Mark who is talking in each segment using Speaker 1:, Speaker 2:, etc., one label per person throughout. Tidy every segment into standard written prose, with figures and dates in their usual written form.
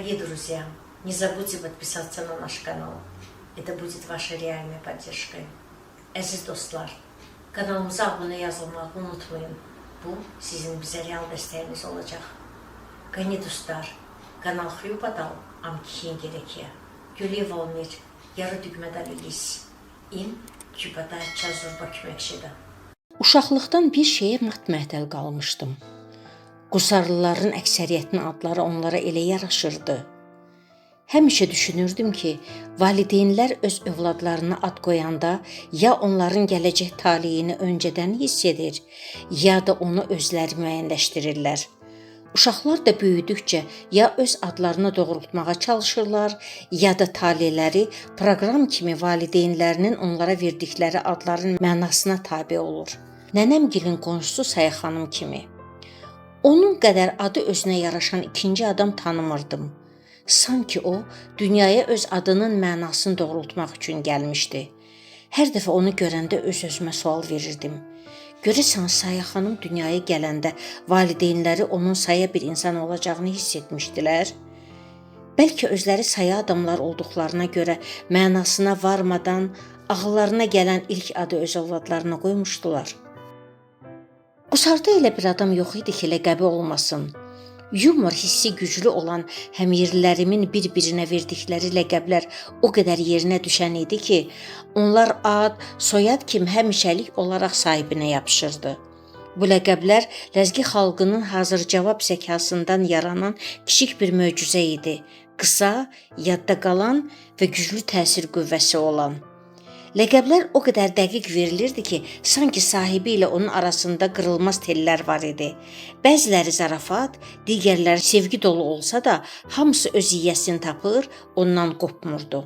Speaker 1: Дорогие друзья, не забудьте подписаться на наш канал. Это будет вашей реальной поддержкой. Əziz dostlar, kanalımıza abunə yazılmağı unutmayın. Bu sizin bizə real dəstəyiniz olacaq. Qani dostlar, kanal Xrюпадал am Kihingelekiya. Gülü volnir, yarı dügmədə lis. İm küpata çazurba küməkşida.
Speaker 2: Uşaqlıqdan bir şeyə mat-məhtəl qalmışdım. Qusarlıların əksəriyyətinin adları onlara elə yaraşırdı. Həmişə düşünürdüm ki, valideynlər öz övladlarına ad qoyanda ya onların gələcək taleyini öncədən hiss edir, ya da onu özləri müəyyənləşdirirlər. Uşaqlar da böyüdükcə ya öz adlarını doğrultmağa çalışırlar, ya da taleləri proqram kimi valideynlərinin onlara verdikləri adların mənasına tabe olur. Nənəmgilin qonşusu Saya xanım kimi. Onun qədər adı özünə yaraşan ikinci adam tanımırdım. Sanki o dünyaya öz adının mənasını doğrultmaq üçün gəlmişdi. Hər dəfə onu görəndə öz-özümə sual verirdim. Görəsən Saya xanım dünyaya gələndə valideynləri onun saya bir insan olacağını hiss etmişdilər? Bəlkə özləri saya adamlar olduqlarına görə mənasına varmadan ağıllarına gələn ilk adı öz övladlarına qoymuşdular. Qusarda elə bir adam yox idi ki, ləqəbi olmasın. Yumor hissi güclü olan həmyerlilərimin bir-birinə verdikləri ləqəblər o qədər yerinə düşən idi ki, onlar ad, soyad kimi həmişəlik olaraq sahibinə yapışırdı. Bu ləqəblər ləzgi xalqının hazır-cavab zəkasından yaranan kiçik bir möcüzə idi. Qısa, yadda qalan və güclü təsir qüvvəsi olan. Ləqəblər o qədər dəqiq verilirdi ki, sanki sahibi ilə onun arasında qırılmaz tellər var idi. Bəziləri zarafat, digərləri sevgi dolu olsa da, hamısı öz yiyəsini tapır, ondan qopmurdu.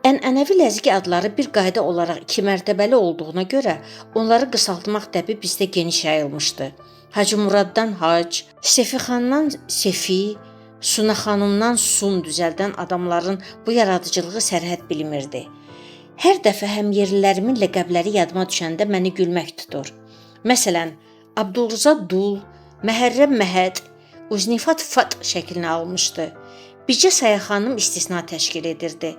Speaker 2: Ənənəvi ləzgi adları bir qayda olaraq iki mərtəbəli olduğuna görə onları qısaltmaq dəbi bizdə geniş yayılmışdı. Hacı Muraddan Hac, Sefi xandan Sefi, Suna xanımdan Sun düzəldən adamların bu yaradıcılığı sərhəd bilmirdi. Hər dəfə həmyerlilərimin ləqəbləri yadıma düşəndə məni gülmək tutur. Məsələn, Abdulrıza Dul, Məhərrəm Məhəd, Uznifat Fat şəklini almışdı. Bircə Saya xanım istisna təşkil edirdi.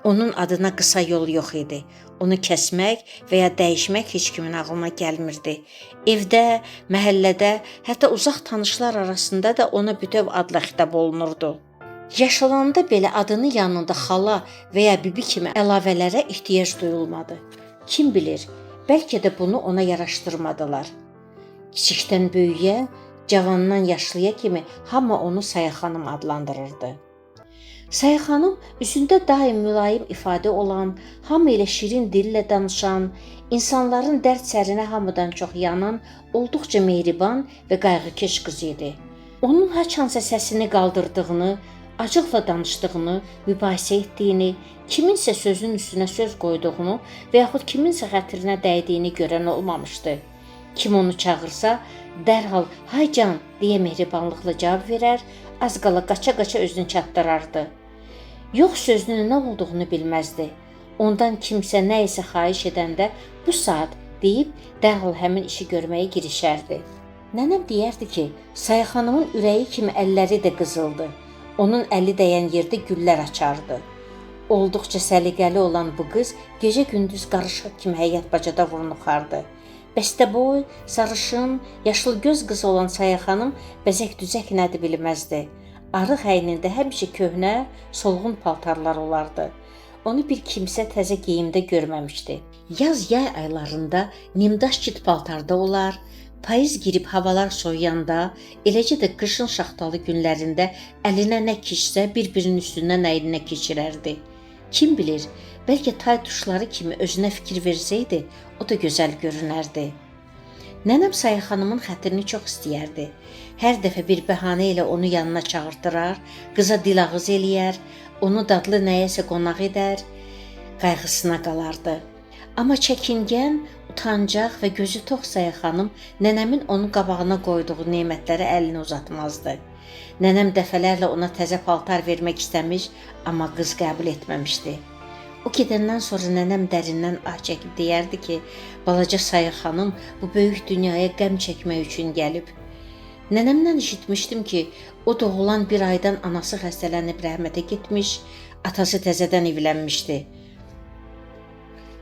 Speaker 2: Onun adına qısa yol yox idi. Onu kəsmək və ya dəyişmək heç kimin ağlına gəlmirdi. Evdə, məhəllədə, hətta uzaq tanışlar arasında da ona bütöv adla xitab olunurdu. Yaşlananda belə adının yanında xala və ya bibi kimi əlavələrə ehtiyac duyulmadı. Kim bilir, bəlkə də bunu ona yaraşdırmadılar. Kiçikdən böyüyə, cavandan yaşlıya kimi hamı onu Saya xanım adlandırırdı. Saya xanım üzündə daim mülayim ifadə olan, hamı ilə şirin dillə danışan, insanların dərd sərinə hamıdan çox yanan, olduqca mehriban və qayğıkeş qız idi. Onun haçansa səsini qaldırdığını, acıqla danışdığını, mübahisə etdiyini, kiminsə sözünün üstünə söz qoyduğunu və yaxud kiminsə xətrinə dəydiyini görən olmamışdı. Kim onu çağırsa, dərhal "Hay can" deyə mehribanlıqla cavab verər, az qala qaça-qaça özünü çatdırardı. Yox sözünün nə olduğunu bilməzdi. Ondan kimsə nə isə xahiş edəndə bu saat deyib dərhal həmin işi görməyə girişərdi. Nənəm deyərdi ki, Saya xanımın ürəyi kimi əlləri də qızıldı. Onun əli dəyən yerdə güllər açardı. Olduqca səliqəli olan bu qız gecə-gündüz qarışıq kimi həyət bacada vurnuxardı. Bəstəboy, sarışın, yaşıl göz qızı olan Saya xanım bəzək-düzək nədir bilməzdi. Arıq əynində həmişə köhnə, solğun paltarlar olardı. Onu bir kimsə təzə geyimdə görməmişdi. Yaz yay aylarında nimdaş cid paltarda olar, payız girib havalar soyuyanda, eləcə də qışın şaxtalı günlərində əlinə nə keçsə bir-birinin üstündən əyninə keçirərdi. Kim bilir, bəlkə tay tuşları kimi özünə fikir versəydi, o da gözəl görünərdi. Nənəm Saya xanımın xətrini çox istəyərdi. Hər dəfə bir bəhanə ilə onu yanına çağırtırar, qıza dil ağız eləyər, onu dadlı nəyəsə qonaq edər, qayğısına qalardı. Amma çəkingən, utancaq və gözü tox Saya xanım nənəmin onun qabağına qoyduğu nemətlərə əlini uzatmazdı. Nənəm dəfələrlə ona təzə paltar vermək istəmiş, amma qız qəbul etməmişdi. O gedəndən sonra nənəm dərindən ah çəkib deyərdi ki, balaca Saya xanım bu böyük dünyaya qəm çəkmək üçün gəlib. Nənəmdən eşitmişdim ki, o doğulan bir aydan anası xəstələnib rəhmətə getmiş, atası təzədən evlənmişdi.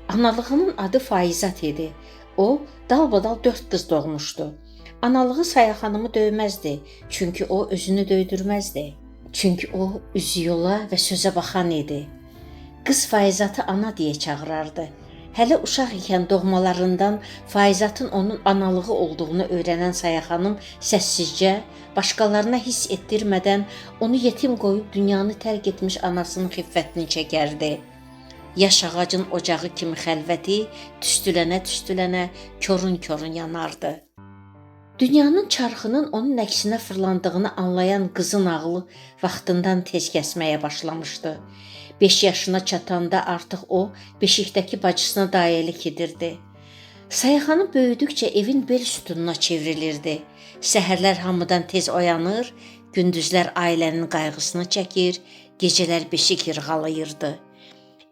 Speaker 2: Analığının adı Faizat idi. O, dalbadal 4 qız doğmuşdu. Analığı Saya xanımı döyməzdi, çünki o özünü döydürməzdi. Çünki o üzü yola və sözə baxan idi. Qız Faizatı ana deyə çağırardı. Hələ uşaq ikən doğmalarından Faizatın onun analığı olduğunu öyrənən Saya xanım səssizcə, başqalarına hiss etdirmədən onu yetim qoyub dünyanı tərk etmiş anasının xiffətini çəkərdi. Yaş ağacın ocağı kimi xəlvəti tüstülənə-tüstülənə korun-korun yanardı. Dünyanın çarxının onun əksinə fırlandığını anlayan qızın ağlı vaxtından tez kəsməyə başlamışdı. 5 yaşına çatanda artıq o, beşikdəki bacısına dayəlik edirdi. Saya xanım böyüdükcə evin bel sütununa çevrilirdi. Səhərlər hamıdan tez oyanır, gündüzlər ailənin qayğısını çəkir, gecələr beşik yırğalayırdı.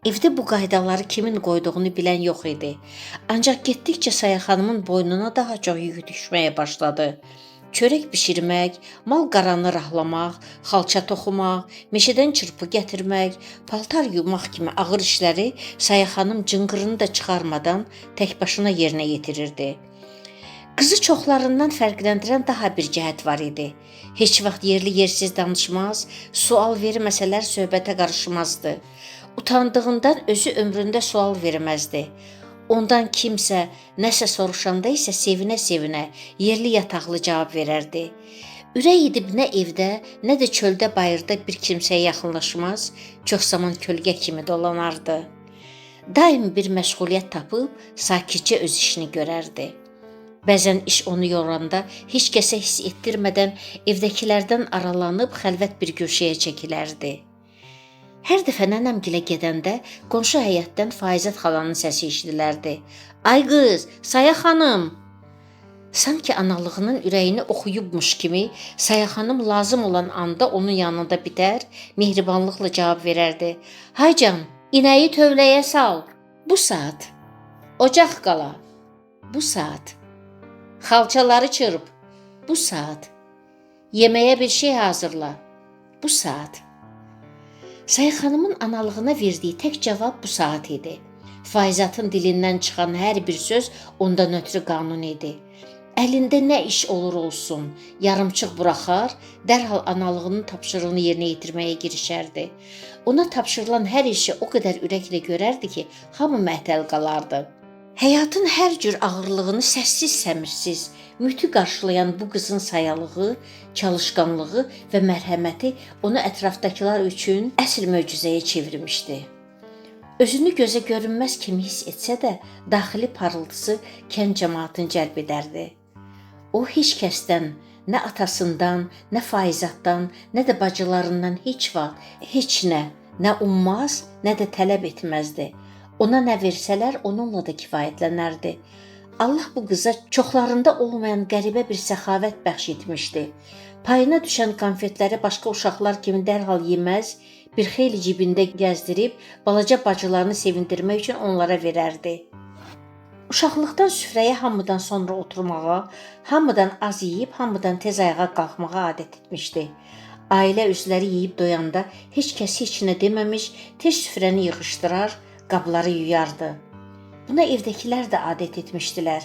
Speaker 2: Evdə bu qaydaları kimin qoyduğunu bilən yox idi. Ancaq getdikcə Saya xanımın boynuna daha çox yük düşməyə başladı. Çörək bişirmək, mal-qaranı rahlamaq, xalça toxumaq, meşədən çırpı gətirmək, paltar yumaq kimi ağır işləri Saya xanım cınqırını da çıxarmadan tək başına yerinə yetirirdi. Qızı çoxlarından fərqləndirən daha bir cəhət var idi. Heç vaxt yerli yersiz danışmaz, sual verməsələr söhbətə qarışmazdı. Utandığından özü ömründə sual verməzdi. Ondan kimsə nəsə soruşanda isə sevinə-sevinə yerli yataqlı cavab verərdi. Ürək edib nə evdə, nə də çöldə bayırda bir kimsəyə yaxınlaşmaz, çox zaman kölgə kimi dolanardı. Daim bir məşğuliyyət tapıb sakitcə öz işini görərdi. Bəzən iş onu yoranda heç kəsə hiss etdirmədən evdəkilərdən aralanıb xəlvət bir güşəyə çəkilərdi. Hər dəfə nənəmgilə gedəndə qonşu həyətdən Faizət xalanın səsi eşidilərdi. Ay qız, Saya xanım! Sanki analığının ürəyini oxuyubmuş kimi Saya xanım lazım olan anda onun yanında bitər, mehribanlıqla cavab verərdi. Hay can, inəyi tövləyə sal. Bu saat. Ocaq qala. Bu saat. Xalçaları çırp. Bu saat. Yeməyə bir şey hazırla. Bu saat. Saya xanımın analığına verdiyi tək cavab bu saat idi. Faizatın dilindən çıxan hər bir söz ondan ötürü qanun idi. Əlində nə iş olur olsun, yarımçıq buraxar, dərhal analığının tapşırığını yerinə yetirməyə girişərdi. Ona tapşırılan hər işi o qədər ürəklə görərdi ki, hamı məhtəl qalardı. Həyatın hər cür ağırlığını səssiz-səmirsiz, mütü qarşılayan bu qızın sayalığı, çalışqanlığı və mərhəməti onu ətrafdakılar üçün əsl möcüzəyə çevirmişdi. Özünü gözə görünməz kimi hiss etsə də, daxili parıltısı kənd cəmaatını cəlb edərdi. O heç kəsdən, nə atasından, nə Faizatdan, nə də bacılarından heç vaxt heç nə, nə ummaz, nə də tələb etməzdi. Ona nə versələr, onunla da kifayətlənərdi. Allah bu qıza çoxlarında olmayan qəribə bir səxavət bəxş etmişdi. Payına düşən konfetləri başqa uşaqlar kimi dərhal yeməz, bir xeyli cibində gəzdirib balaca bacılarını sevindirmək üçün onlara verərdi. Uşaqlıqdan süfrəyə hamıdan sonra oturmağa, hamıdan az yeyib, hamıdan tez ayağa qalxmağa adət etmişdi. Ailə üzvləri yeyib doyanda heç kəs heç nə deməmiş, tez süfrəni yığışdırar, qabları yuyardı. Buna evdəkilər də adət etmişdilər.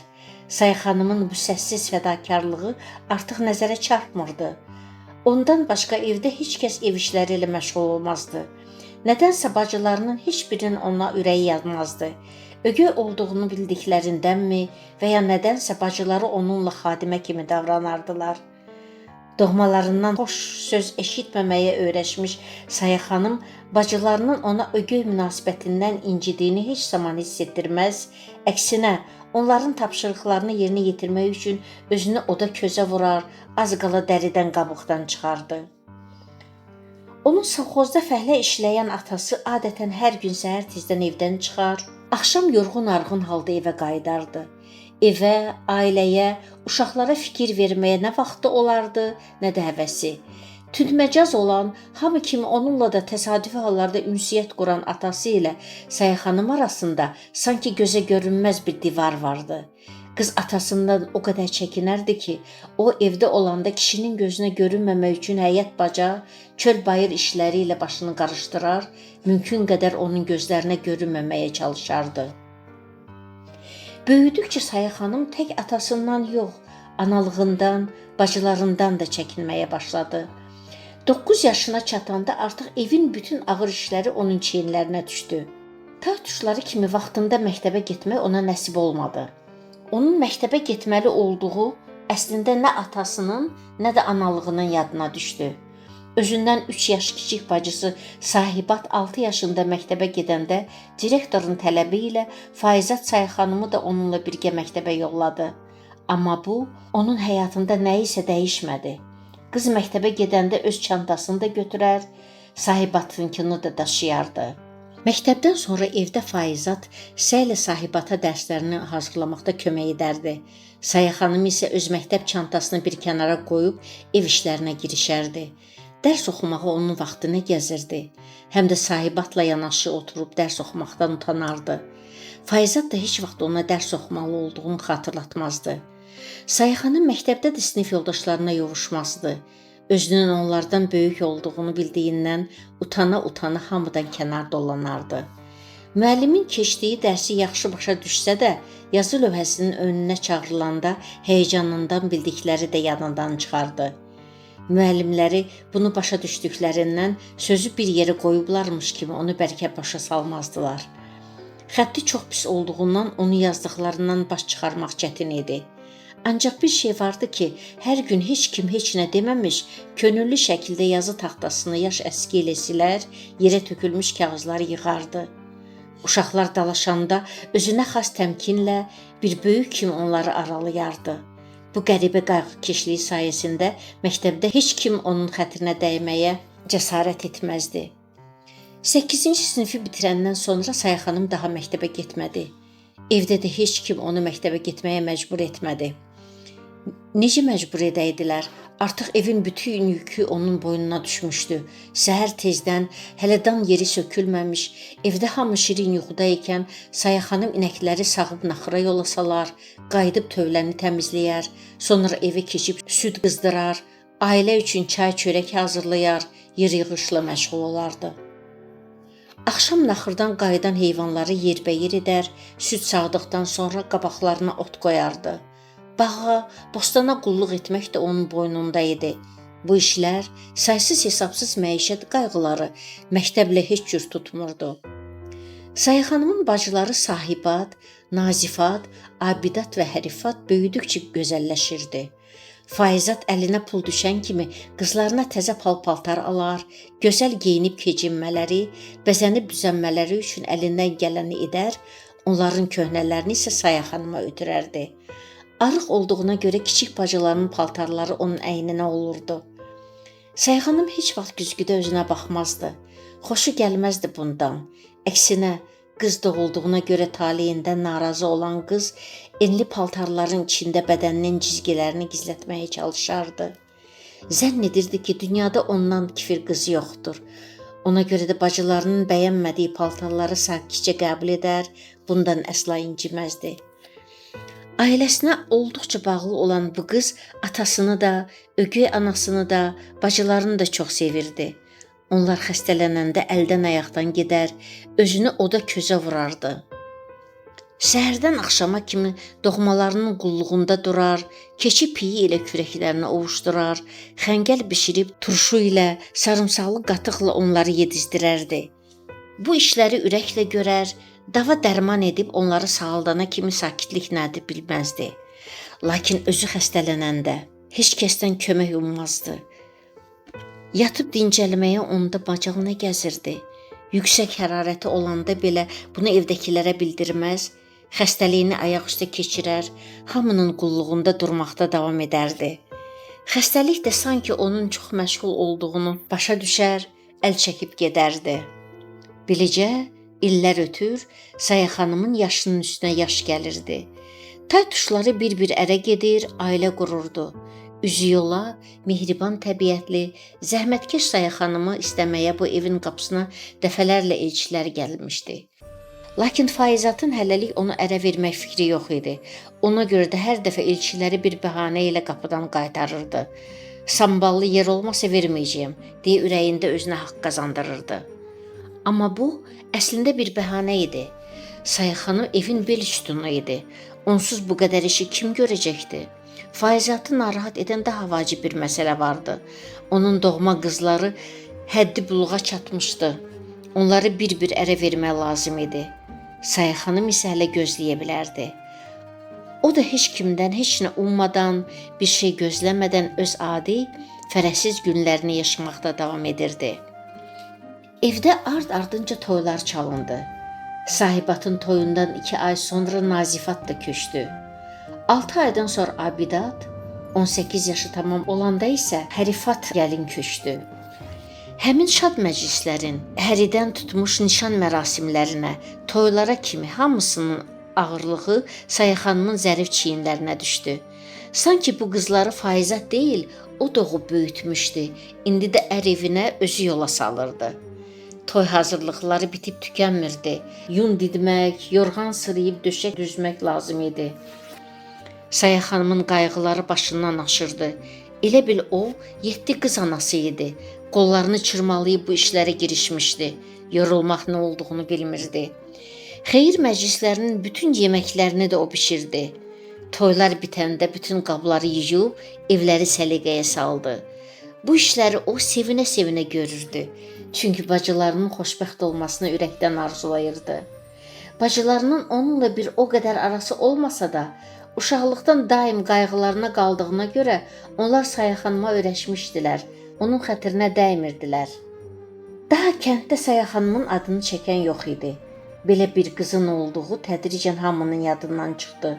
Speaker 2: Saya xanımın bu səssiz fədakarlığı artıq nəzərə çarpmırdı. Ondan başqa evdə heç kəs ev işləri ilə məşğul olmazdı. Nədənsə bacılarının heç birinin ona ürəyi yanmazdı. Ögey olduğunu bildiklərindənmi və ya nədənsə bacıları onunla xadimə kimi davranardılar. Doğmalarından xoş söz eşitməməyə öyrəşmiş Saya xanım bacılarının ona ögey münasibətindən incidiyini heç zaman hiss etdirməz, əksinə onların tapşırıqlarını yerinə yetirmək üçün özünü oda közə vurar, az qala dəridən qabıqdan çıxardı. Onun sovxozda fəhlə işləyən atası adətən hər gün səhər tezdən evdən çıxar, axşam yorğun-arğın halda evə qayıdardı. Evə, ailəyə, uşaqlara fikir verməyə nə vaxtı olardı, nə də həvəsi. Tündməcaz olan, hamı kimi onunla da təsadüfi hallarda ünsiyyət quran atası ilə Saya xanım arasında sanki gözə görünməz bir divar vardı. Qız atasından o qədər çəkinərdi ki, o evdə olanda kişinin gözünə görünməmək üçün həyət baca, çöl bayır işləri ilə başını qarışdırar, mümkün qədər onun gözlərinə görünməməyə çalışardı. Böyüdükcə Sayə xanım tək atasından yox, analığından, bacılarından da çəkinməyə başladı. 9 yaşına çatanda artıq evin bütün ağır işləri onun çiyinlərinə düşdü. Tay tuşları kimi vaxtında məktəbə getmək ona nəsib olmadı. Onun məktəbə getməli olduğu əslində nə atasının, nə də analığının yadına düşdü. Özündən 3 yaş kiçik bacısı Sahibat 6 yaşında məktəbə gedəndə direktorun tələbi ilə Faizat Sayə xanımı da onunla birgə məktəbə yolladı. Amma bu onun həyatında nəyisə dəyişmədi. Qız məktəbə gedəndə öz çantasını da götürər, Sahibatınkını da daşıyardı. Məktəbdən sonra evdə Faizat səylə Sahibata dərslərini hazırlamaqda kömək edərdi. Sayə xanım isə öz məktəb çantasını bir kənara qoyub ev işlərinə girişərdi. Dərs oxumağa onun vaxtı nə gəzirdi? Həm də Sahibatla yanaşı oturub dərs oxumaqdan utanardı. Faizat da heç vaxt ona dərs oxumalı olduğunu xatırlatmazdı. Sayə xanım məktəbdə də sinif yoldaşlarına yovuşmazdı. Özünün onlardan böyük olduğunu bildiyindən utana-utana hamıdan kənar dolanardı. Müəllimin keçdiyi dərsi yaxşı başa düşsə də, yazı lövhəsinin önünə çağırılanda həyəcanından bildikləri də yadından çıxardı. Müəllimləri bunu başa düşdüklərindən sözü bir yerə qoyublarmış kimi onu bərkə başa salmazdılar. Xətti çox pis olduğundan onu yazdıqlarından baş çıxarmaq çətin idi. Ancaq bir şey vardı ki, hər gün heç kim heç nə deməmiş, könüllü şəkildə yazı taxtasını yaş əski ilə silər, yerə tökülmüş kağızları yığardı. Uşaqlar dalaşanda özünə xas təmkinlə bir böyük kimi onları aralayardı. Bu qəribə qayğıkeşliyi sayəsində məktəbdə heç kim onun xətrinə dəyməyə cəsarət etməzdi. 8-ci sinifi bitirəndən sonra Sayə xanım daha məktəbə getmədi. Evdə də heç kim onu məktəbə getməyə məcbur etmədi. Necə məcbur edəydilər? Artıq evin bütün yükü onun boynuna düşmüşdü. Səhər tezdən hələ dan yeri sökülməmiş, evdə hamı şirin yuxuda ikən Sayə xanım inəkləri sağıb naxıra yola salar, qayıdıb tövləni təmizləyər, sonra evə keçib süd qızdırar, ailə üçün çay çörək hazırlayar, yer yığışla məşğul olardı. Axşam naxırdan qayıdan heyvanları yerbəyer edər, süd sağdıqdan sonra qabaqlarına ot qoyardı. Bağa, bostana qulluq etmək də onun boynunda idi. Bu işlər, saysız hesabsız məişət qayğıları məktəblə heç cür tutmurdu. Sayə xanımın bacıları Sahibat, Nazifat, Abidat və Hərifat böyüdükcə gözəlləşirdi. Faizat əlinə pul düşən kimi qızlarına təzə pal-paltar alar, gözəl geyinib keçinmələri, bəzənib düzənmələri üçün əlindən gələni edər, onların köhnələrini isə Sayə xanıma ötürərdi. Arıq olduğuna görə kiçik bacılarının paltarları onun əyninə olurdu. Sayə xanım heç vaxt güzgüdə özünə baxmazdı. Xoşu gəlməzdi bundan. Əksinə, qız doğulduğuna görə taleyindən narazı olan qız enli paltarların içində bədəninin cizgilərini gizlətməyə çalışardı. Zənn edirdi ki, dünyada ondan kifir qız yoxdur. Ona görə də bacılarının bəyənmədiyi paltarları sakitcə qəbul edər, bundan əsla inciməzdi. Ailəsinə olduqca bağlı olan bu qız atasını da, ögey anasını da, bacılarını da çox sevirdi. Onlar xəstələnəndə əldən ayaqdan gedər, özünü oda közə vurardı. Səhərdən axşama kimi doğmalarının qulluğunda durar, keçi piyi ilə kürəklərini ovuşdurar, xəngəl bişirib turşu ilə, sarımsaqlı qatıqla onları yedizdirərdi. Bu işləri ürəklə görər, dava dərman edib onları sağaldana kimi sakitlik nədir bilməzdi. Lakin özü xəstələnəndə heç kəsdən kömək ummazdı. Yatıb dincəlməyə onda macal nə gəzirdi? Yüksək hərarəti olanda belə bunu evdəkilərə bildirməz, xəstəliyini ayaq üstə keçirər, hamının qulluğunda durmaqda davam edərdi. Xəstəlik də sanki onun çox məşğul olduğunu başa düşər, əl çəkib gedərdi. Beləcə illər ötür, Sayə xanımın yaşının üstünə yaş gəlirdi. Tay tuşları bir-bir ərə gedir, ailə qururdu. Üzü yola, mehriban təbiətli, zəhmətkeş Sayə xanımı istəməyə bu evin qapısına dəfələrlə elçilər gəlmişdi. Lakin Faizatın hələlik onu ərə vermək fikri yox idi. Ona görə də hər dəfə elçiləri bir bəhanə ilə qapıdan qaytarırdı. Samballı yer olmasa verməyəcəyəm, deyə ürəyində özünə haqq qazandırırdı. Amma bu əslində bir bəhanə idi. Sayə xanım evin bel sütunu idi. Onsuz bu qədər işi kim görəcəkdi? Faizatı narahat edən daha vacib bir məsələ vardı. Onun doğma qızları həddi buluğa çatmışdı. Onları bir-bir ərə vermək lazım idi. Sayə xanım isə hələ gözləyə bilərdi. O da heç kimdən heç nə ummadan, bir şey gözləmədən öz adi, fərəhsiz günlərini yaşamaqda davam edirdi. Evdə ard-ardınca toylar çalındı. Sahibatın toyundan 2 ay sonra Nazifat da köçdü. 6 aydan sonra Abidat, 18 yaşı tamam olanda isə Hərifat gəlin köçdü. Həmin şad məclislərin həridən tutmuş nişan mərasimlərinə, toylara kimi hamısının ağırlığı Sayə xanımın zərif çiyinlərinə düşdü. Sanki bu qızları Faizat deyil, o doğub böyütmüşdü. İndi də ər evinə özü yola salırdı. Toy hazırlıqları bitib tükənmirdi. Yun didmək, yorğan sırıyıb döşək düzmək lazım idi. Sayə xanımın qayğıları başından aşırdı. Elə bil o 7 qız anası idi. Qollarını çırmalayıb bu işlərə girişmişdi. Yorulmaq nə olduğunu bilmirdi. Xeyir məclislərinin bütün yeməklərini də o bişirdi. Toylar bitəndə bütün qabları yuyub evləri səliqəyə saldı. Bu işləri o sevinə-sevinə görürdü. Çünki bacılarının xoşbəxt olmasını ürəkdən arzulayırdı. Bacılarının onunla bir o qədər arası olmasa da, uşaqlıqdan daim qayğılarına qaldığına görə onlar Sayə xanıma öyrəşmişdilər, onun xətrinə dəymirdilər. Daha kənddə Sayə xanımın adını çəkən yox idi. Belə bir qızın olduğu tədricən hamının yadından çıxdı.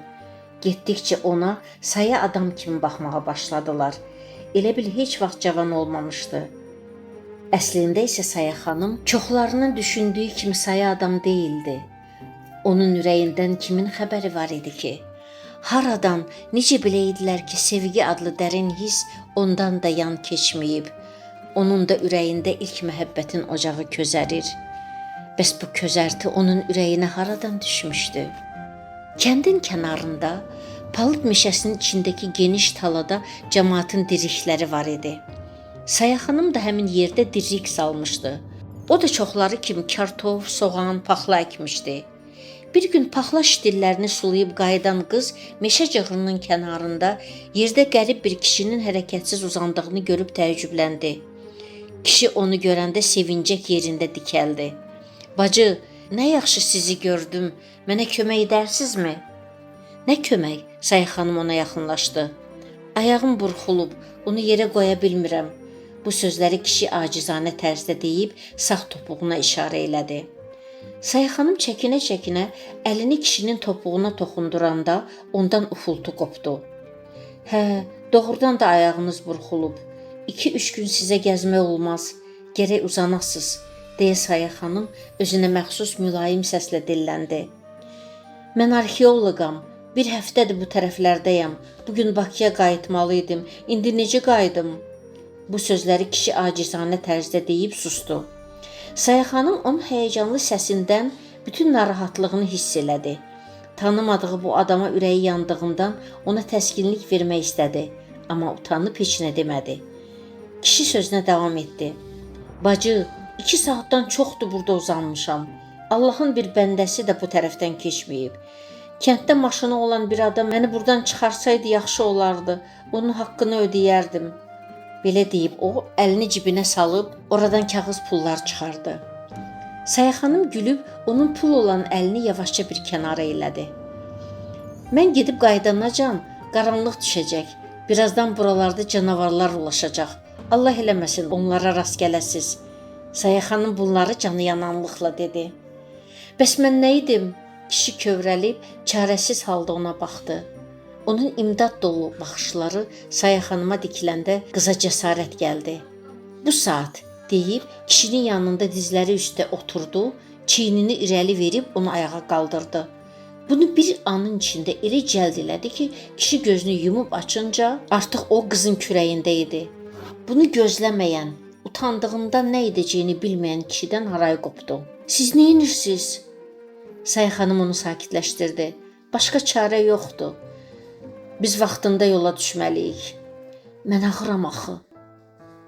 Speaker 2: Getdikcə ona saya adam kimi baxmağa başladılar. Elə bil heç vaxt cavan olmamışdı. Əslində isə Sayə xanım çoxlarının düşündüyü kimi saya adam deyildi. Onun ürəyindən kimin xəbəri var idi ki? Haradan, necə biləydilər ki, sevgi adlı dərin hiss ondan da yan keçməyib. Onun da ürəyində ilk məhəbbətin ocağı közərir. Bəs bu közərti onun ürəyinə haradan düşmüşdü? Kəndin kənarında, palıd meşəsinin içindəki geniş talada cəmaatın dirikləri var idi. Sayə xanım da həmin yerdə dirik salmışdı. O da çoxları kimi kartof, soğan, paxla əkmişdi. Bir gün paxla şitillərini sulayıb qayıdan qız meşə cığırının kənarında yerdə qərib bir kişinin hərəkətsiz uzandığını görüb təəccübləndi. Kişi onu görəndə sevincək yerində dikəldi. Bacı, nə yaxşı sizi gördüm, mənə kömək edərsinizmi? Nə kömək? Sayə xanım ona yaxınlaşdı. Ayağım burxulub, onu yerə qoya bilmirəm. Bu sözləri kişi acizanə tərzdə deyib sağ topuğuna işarə elədi. Sayə xanım çəkinə-çəkinə əlini kişinin topuğuna toxunduranda ondan ufultu qopdu. Hə, doğrudan da ayağınız burxulub. 2-3 gün sizə gəzmək olmaz, gərək uzanasız, deyə Sayə xanım özünə məxsus mülayim səslə dilləndi. Mən arxeoloqam, bir həftədir bu tərəflərdəyəm. Bugün Bakıya qayıtmalı idim. İndi necə qayıdım? Bu sözləri kişi acizanə tərzdə deyib sustu. Sayə xanım onun həyəcanlı səsindən bütün narahatlığını hiss elədi. Tanımadığı bu adama ürəyi yandığından ona təskinlik vermək istədi, amma utanıb heç nə demədi. Kişi sözünə davam etdi. Bacı, 2 saatdan çoxdur burada uzanmışam. Allahın bir bəndəsi də bu tərəfdən keçməyib. Kənddə maşını olan bir adam məni buradan çıxarsaydı yaxşı olardı. Onun haqqını ödəyərdim. Belə deyib o əlini cibinə salıb oradan kağız pullar çıxardı. Sayə xanım gülüb onun pul olan əlini yavaşca bir kənara elədi. Mən gedib qayıdanacan qaranlıq düşəcək. Birazdan buralarda canavarlar ulaşacaq. Allah eləməsin onlara rast gələsiz. Sayə xanım bunları canı yananlıqla dedi. Bəs mən nə idim? Kişi kövrəlib çarəsiz halda ona baxdı. Onun imdad dolu baxışları Sayə xanıma dikiləndə qıza cəsarət gəldi. Bu saat deyib kişinin yanında dizləri üstə oturdu, çiynini irəli verib onu ayağa qaldırdı. Bunu bir anın içində elə cəld elədi ki, kişi gözünü yumub açınca artıq o qızın kürəyində idi. Bunu gözləməyən, utandığından nə edəcəyini bilməyən kişidən haray qopdu. Siz nə edirsiniz? Saya xanım onu sakitləşdirdi. Başqa çarə yoxdur. Biz vaxtında yola düşməliyik. Mən ağıram axı.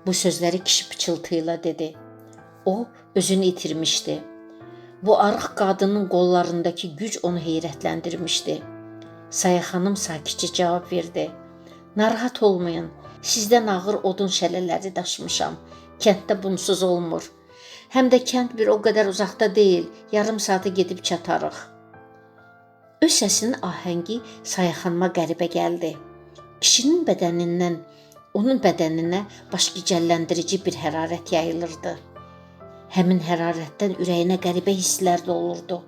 Speaker 2: Bu sözləri kişi pıçıltı ilə dedi. O özünü itirmişdi. Bu arıq qadının qollarındakı güc onu heyrətləndirmişdi. Saya xanım sakitcə cavab verdi. Narahat olmayın. Sizdən ağır odun şələləri daşımışam. Kənddə bunsuz olmur. Həm də kənd bir o qədər uzaqda deyil. Yarım saata gedib çatarıq. Öz səsinin ahəngi Saya xanıma qəribə gəldi. Kişinin bədənindən onun bədəninə baş gicəlləndirici bir hərarət yayılırdı. Həmin hərarətdən ürəyinə qəribə hisslər dolurdu.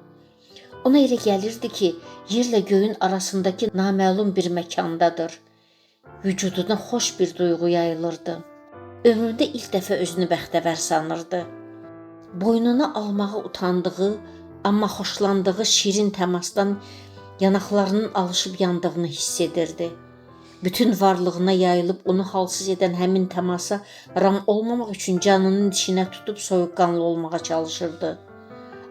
Speaker 2: Ona elə gəlirdi ki, yerlə göyün arasındakı naməlum bir məkandadır. Vücuduna xoş bir duyğu yayılırdı. Ömründə ilk dəfə özünü bəxtəvər sanırdı. Boynuna almağı utandığı, amma xoşlandığı şirin təmasdan yanaqlarının alışıb yandığını hiss edirdi. Bütün varlığına yayılıb onu halsız edən həmin təmasa ram olmamaq üçün canının dişinə tutub soyuqqanlı olmağa çalışırdı.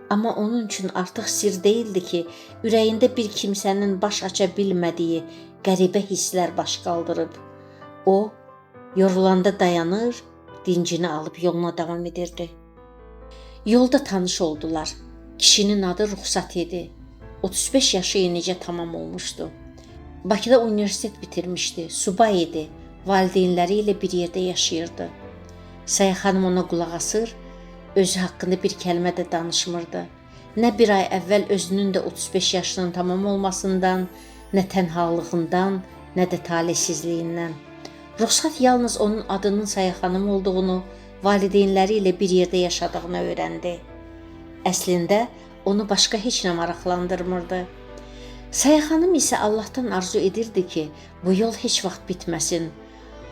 Speaker 2: Amma onun üçün artıq sir deyildi ki, ürəyində bir kimsənin baş aça bilmədiyi qəribə hisslər baş qaldırıb. O, yorulanda dayanır, dincini alıb yoluna davam edirdi. Yolda tanış oldular. Kişinin adı Ruxsat idi. 35 yaşı yenicə tamam olmuşdu. Bakıda universitet bitirmişdi, subay idi, valideynləri ilə bir yerdə yaşayırdı. Saya xanım ona qulaq asır, özü haqqında bir kəlmə də danışmırdı. Nə bir ay əvvəl özünün də 35 yaşının tamam olmasından, nə tənhalığından, nə də talehsizliyindən. Ruxsat yalnız onun adının Saya xanım olduğunu, valideynləri ilə bir yerdə yaşadığını öyrəndi. Əslində onu başqa heç nə maraqlandırmırdı. Saya xanım isə Allahdan arzu edirdi ki, bu yol heç vaxt bitməsin.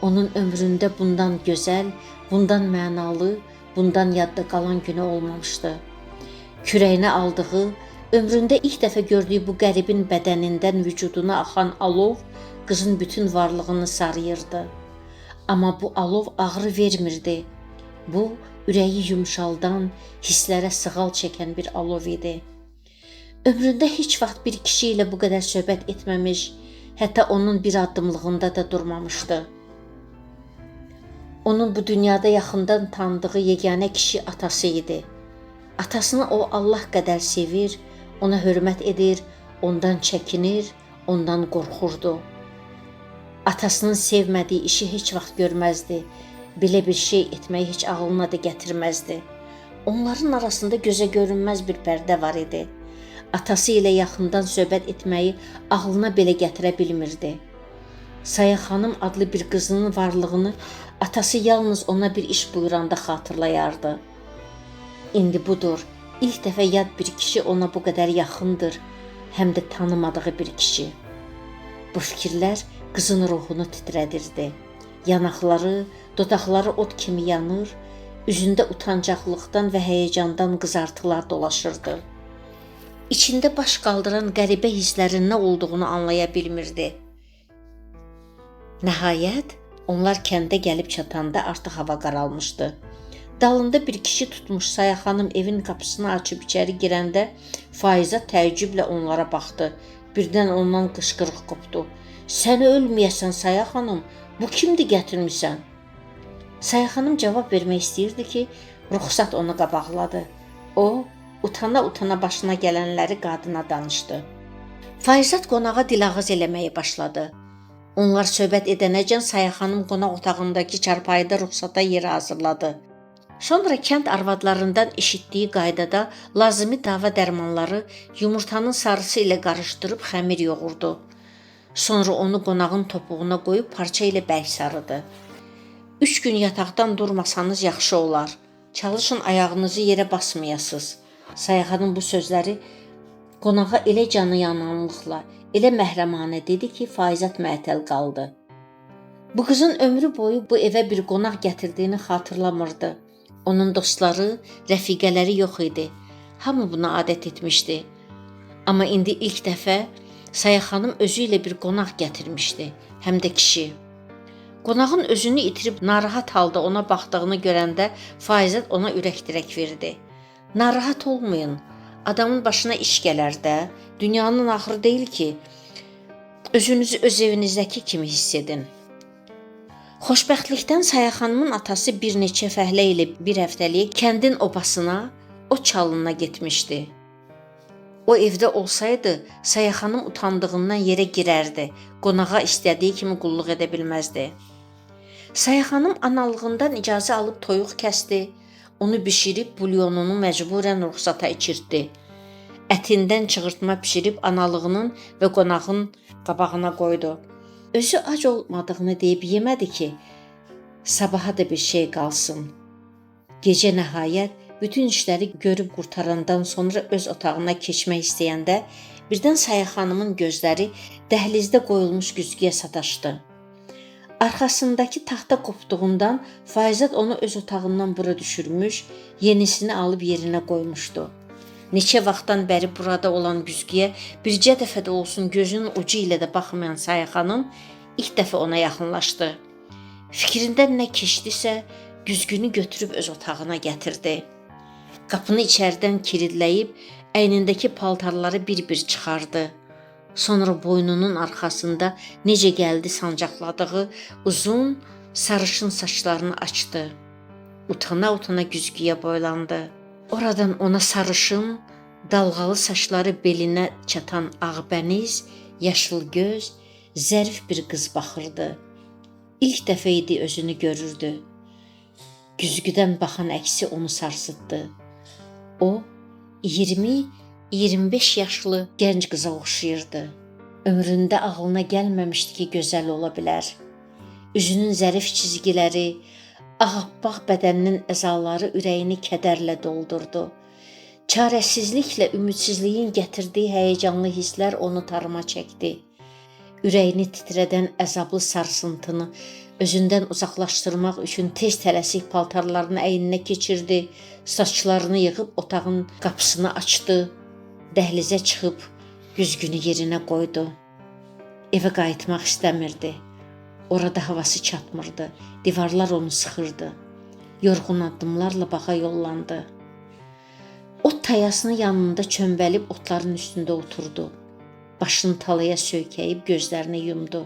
Speaker 2: Onun ömründə bundan gözəl, bundan mənalı, bundan yadda qalan günü olmamışdı. Kürəyinə aldığı, ömründə ilk dəfə gördüyü bu qəribin bədənindən vücuduna axan alov qızın bütün varlığını sarıyırdı. Amma bu alov ağrı vermirdi. Bu, ürəyi yumşaldan, hisslərə sığal çəkən bir alov idi. Ömründə heç vaxt bir kişi ilə bu qədər söhbət etməmiş, hətta onun bir addımlığında da durmamışdı. Onun bu dünyada yaxından tanıdığı yeganə kişi atası idi. Atasını o Allah qədər sevir, ona hörmət edir, ondan çəkinir, ondan qorxurdu. Atasının sevmədiyi işi heç vaxt görməzdi, belə bir şey etməyi heç ağlına da gətirməzdi. Onların arasında gözə görünməz bir pərdə var idi. Atası ilə yaxından söhbət etməyi ağlına belə gətirə bilmirdi. Saya xanım adlı bir qızının varlığını atası yalnız ona bir iş buyuranda xatırlayardı. İndi budur, ilk dəfə yad bir kişi ona bu qədər yaxındır, həm də tanımadığı bir kişi. Bu fikirlər qızın ruhunu titrədirdi. Yanaqları, dodaqları od kimi yanır, üzündə utancaqlıqdan və həyəcandan qızartılar dolaşırdı. İçində baş qaldıran qəribə hisslərin nə olduğunu anlaya bilmirdi. Nəhayət, onlar kəndə gəlib çatanda artıq hava qaralmışdı. Dalında bir kişi tutmuş Saya xanım evin qapısını açıb içəri girəndə Faizə təəccüblə onlara baxdı. Birdən ondan qışqırıq qopdu. Sən ölməyəsən Saya xanım, bu kimdir gətirmisən? Saya xanım cavab vermək istəyirdi ki, Ruxsat onu qabaqladı. O, utana-utana başına gələnləri qadına danışdı. Faizat qonağa dilağız eləməyə başladı. Onlar söhbət edənəcən Saya xanım qonaq otağındakı çarpayıda Ruxsata yer hazırladı. Sonra kənd arvadlarından eşitdiyi qaydada lazımi dava dərmanları yumurtanın sarısı ilə qarışdırıb xəmir yoğurdu. Sonra onu qonağın topuğuna qoyub parça ilə bərk sarıdı. 3 gün yataqdan durmasanız yaxşı olar. Çalışın ayağınızı yerə basmayasınız. Saya xanım bu sözləri qonağa elə canı yananlıqla, elə məhrəmanə dedi ki, Faizat məətəl qaldı. Bu qızın ömrü boyu bu evə bir qonaq gətirdiyini xatırlamırdı. Onun dostları, rəfiqələri yox idi. Hamı buna adət etmişdi. Amma indi ilk dəfə Saya xanım özü ilə bir qonaq gətirmişdi, həm də kişi. Qonağın özünü itirib narahat halda ona baxdığını görəndə Faizət ona ürək dirək verdi. Narahat olmayın. Adamın başına iş gələr də, dünyanın axırı deyil ki. Özünüzü öz evinizdəki kimi hiss edin. Xoşbəxtlikdən Saya xanımın atası bir neçə fəhlə ilə bir həftəliyə kəndin obasına, o çalına getmişdi. O evdə olsaydı, Saya xanım utandığından yerə girərdi, qonağa istədiyi kimi qulluq edə bilməzdi. Saya xanım analığından icazə alıb toyuq kəsdi, onu bişirib bulyonunu məcburən Ruxsata içirtdi. Ətindən çığırtma bişirib analığının və qonağın qabağına qoydu. Özü ac olmadığını deyib yemədi ki, sabaha da bir şey qalsın. Gecə nəhayət bütün işləri görüb qurtarandan sonra öz otağına keçmək istəyəndə birdən Saya xanımın gözləri dəhlizdə qoyulmuş güzgüyə sataşdı. Arxasındakı taxta qopduğundan Faizət onu öz otağından bura düşürmüş, yenisini alıb yerinə qoymuşdu. Neçə vaxtdan bəri burada olan güzgüyə bircə dəfə də olsun gözünün ucu ilə də baxmayan Saya xanım ilk dəfə ona yaxınlaşdı. Fikrindən nə keçdisə, güzgünü götürüb öz otağına gətirdi. Qapını içəridən kilidləyib əynindəki paltarları bir-bir çıxardı. Sonra boynunun arxasında necə gəldi sancaqladığı uzun sarışın saçlarını açdı. Utana-utana güzgüyə boylandı. Oradan ona sarışın, dalğalı saçları belinə çatan ağbəniz, yaşıl göz, zərif bir qız baxırdı. İlk dəfə idi özünü görürdü. Güzgüdən baxan əksi onu sarsıtdı. O 20-25 yaşlı gənc qıza oxşayırdı. Ömründə ağlına gəlməmişdi ki, gözəl ola bilər. Üzünün zərif çizgiləri, ağappaq bədəninin əzaları ürəyini kədərlə doldurdu. Çarəsizliklə ümidsizliyin gətirdiyi həyəcanlı hisslər onu tarıma çəkdi. Ürəyini titrədən əzablı sarsıntını özündən uzaqlaşdırmaq üçün tez tələsik paltarlarını əyninə keçirdi, saçlarını yığıb otağın qapısını açdı, dəhlizə çıxıb güzgünü yerinə qoydu. Evə qayıtmaq istəmirdi. Orada havası çatmırdı, divarlar onu sıxırdı. Yorğun addımlarla bağa yollandı. Ot tayasının yanında çömbəlib otların üstündə oturdu. Başını talaya söykəyib gözlərini yumdu.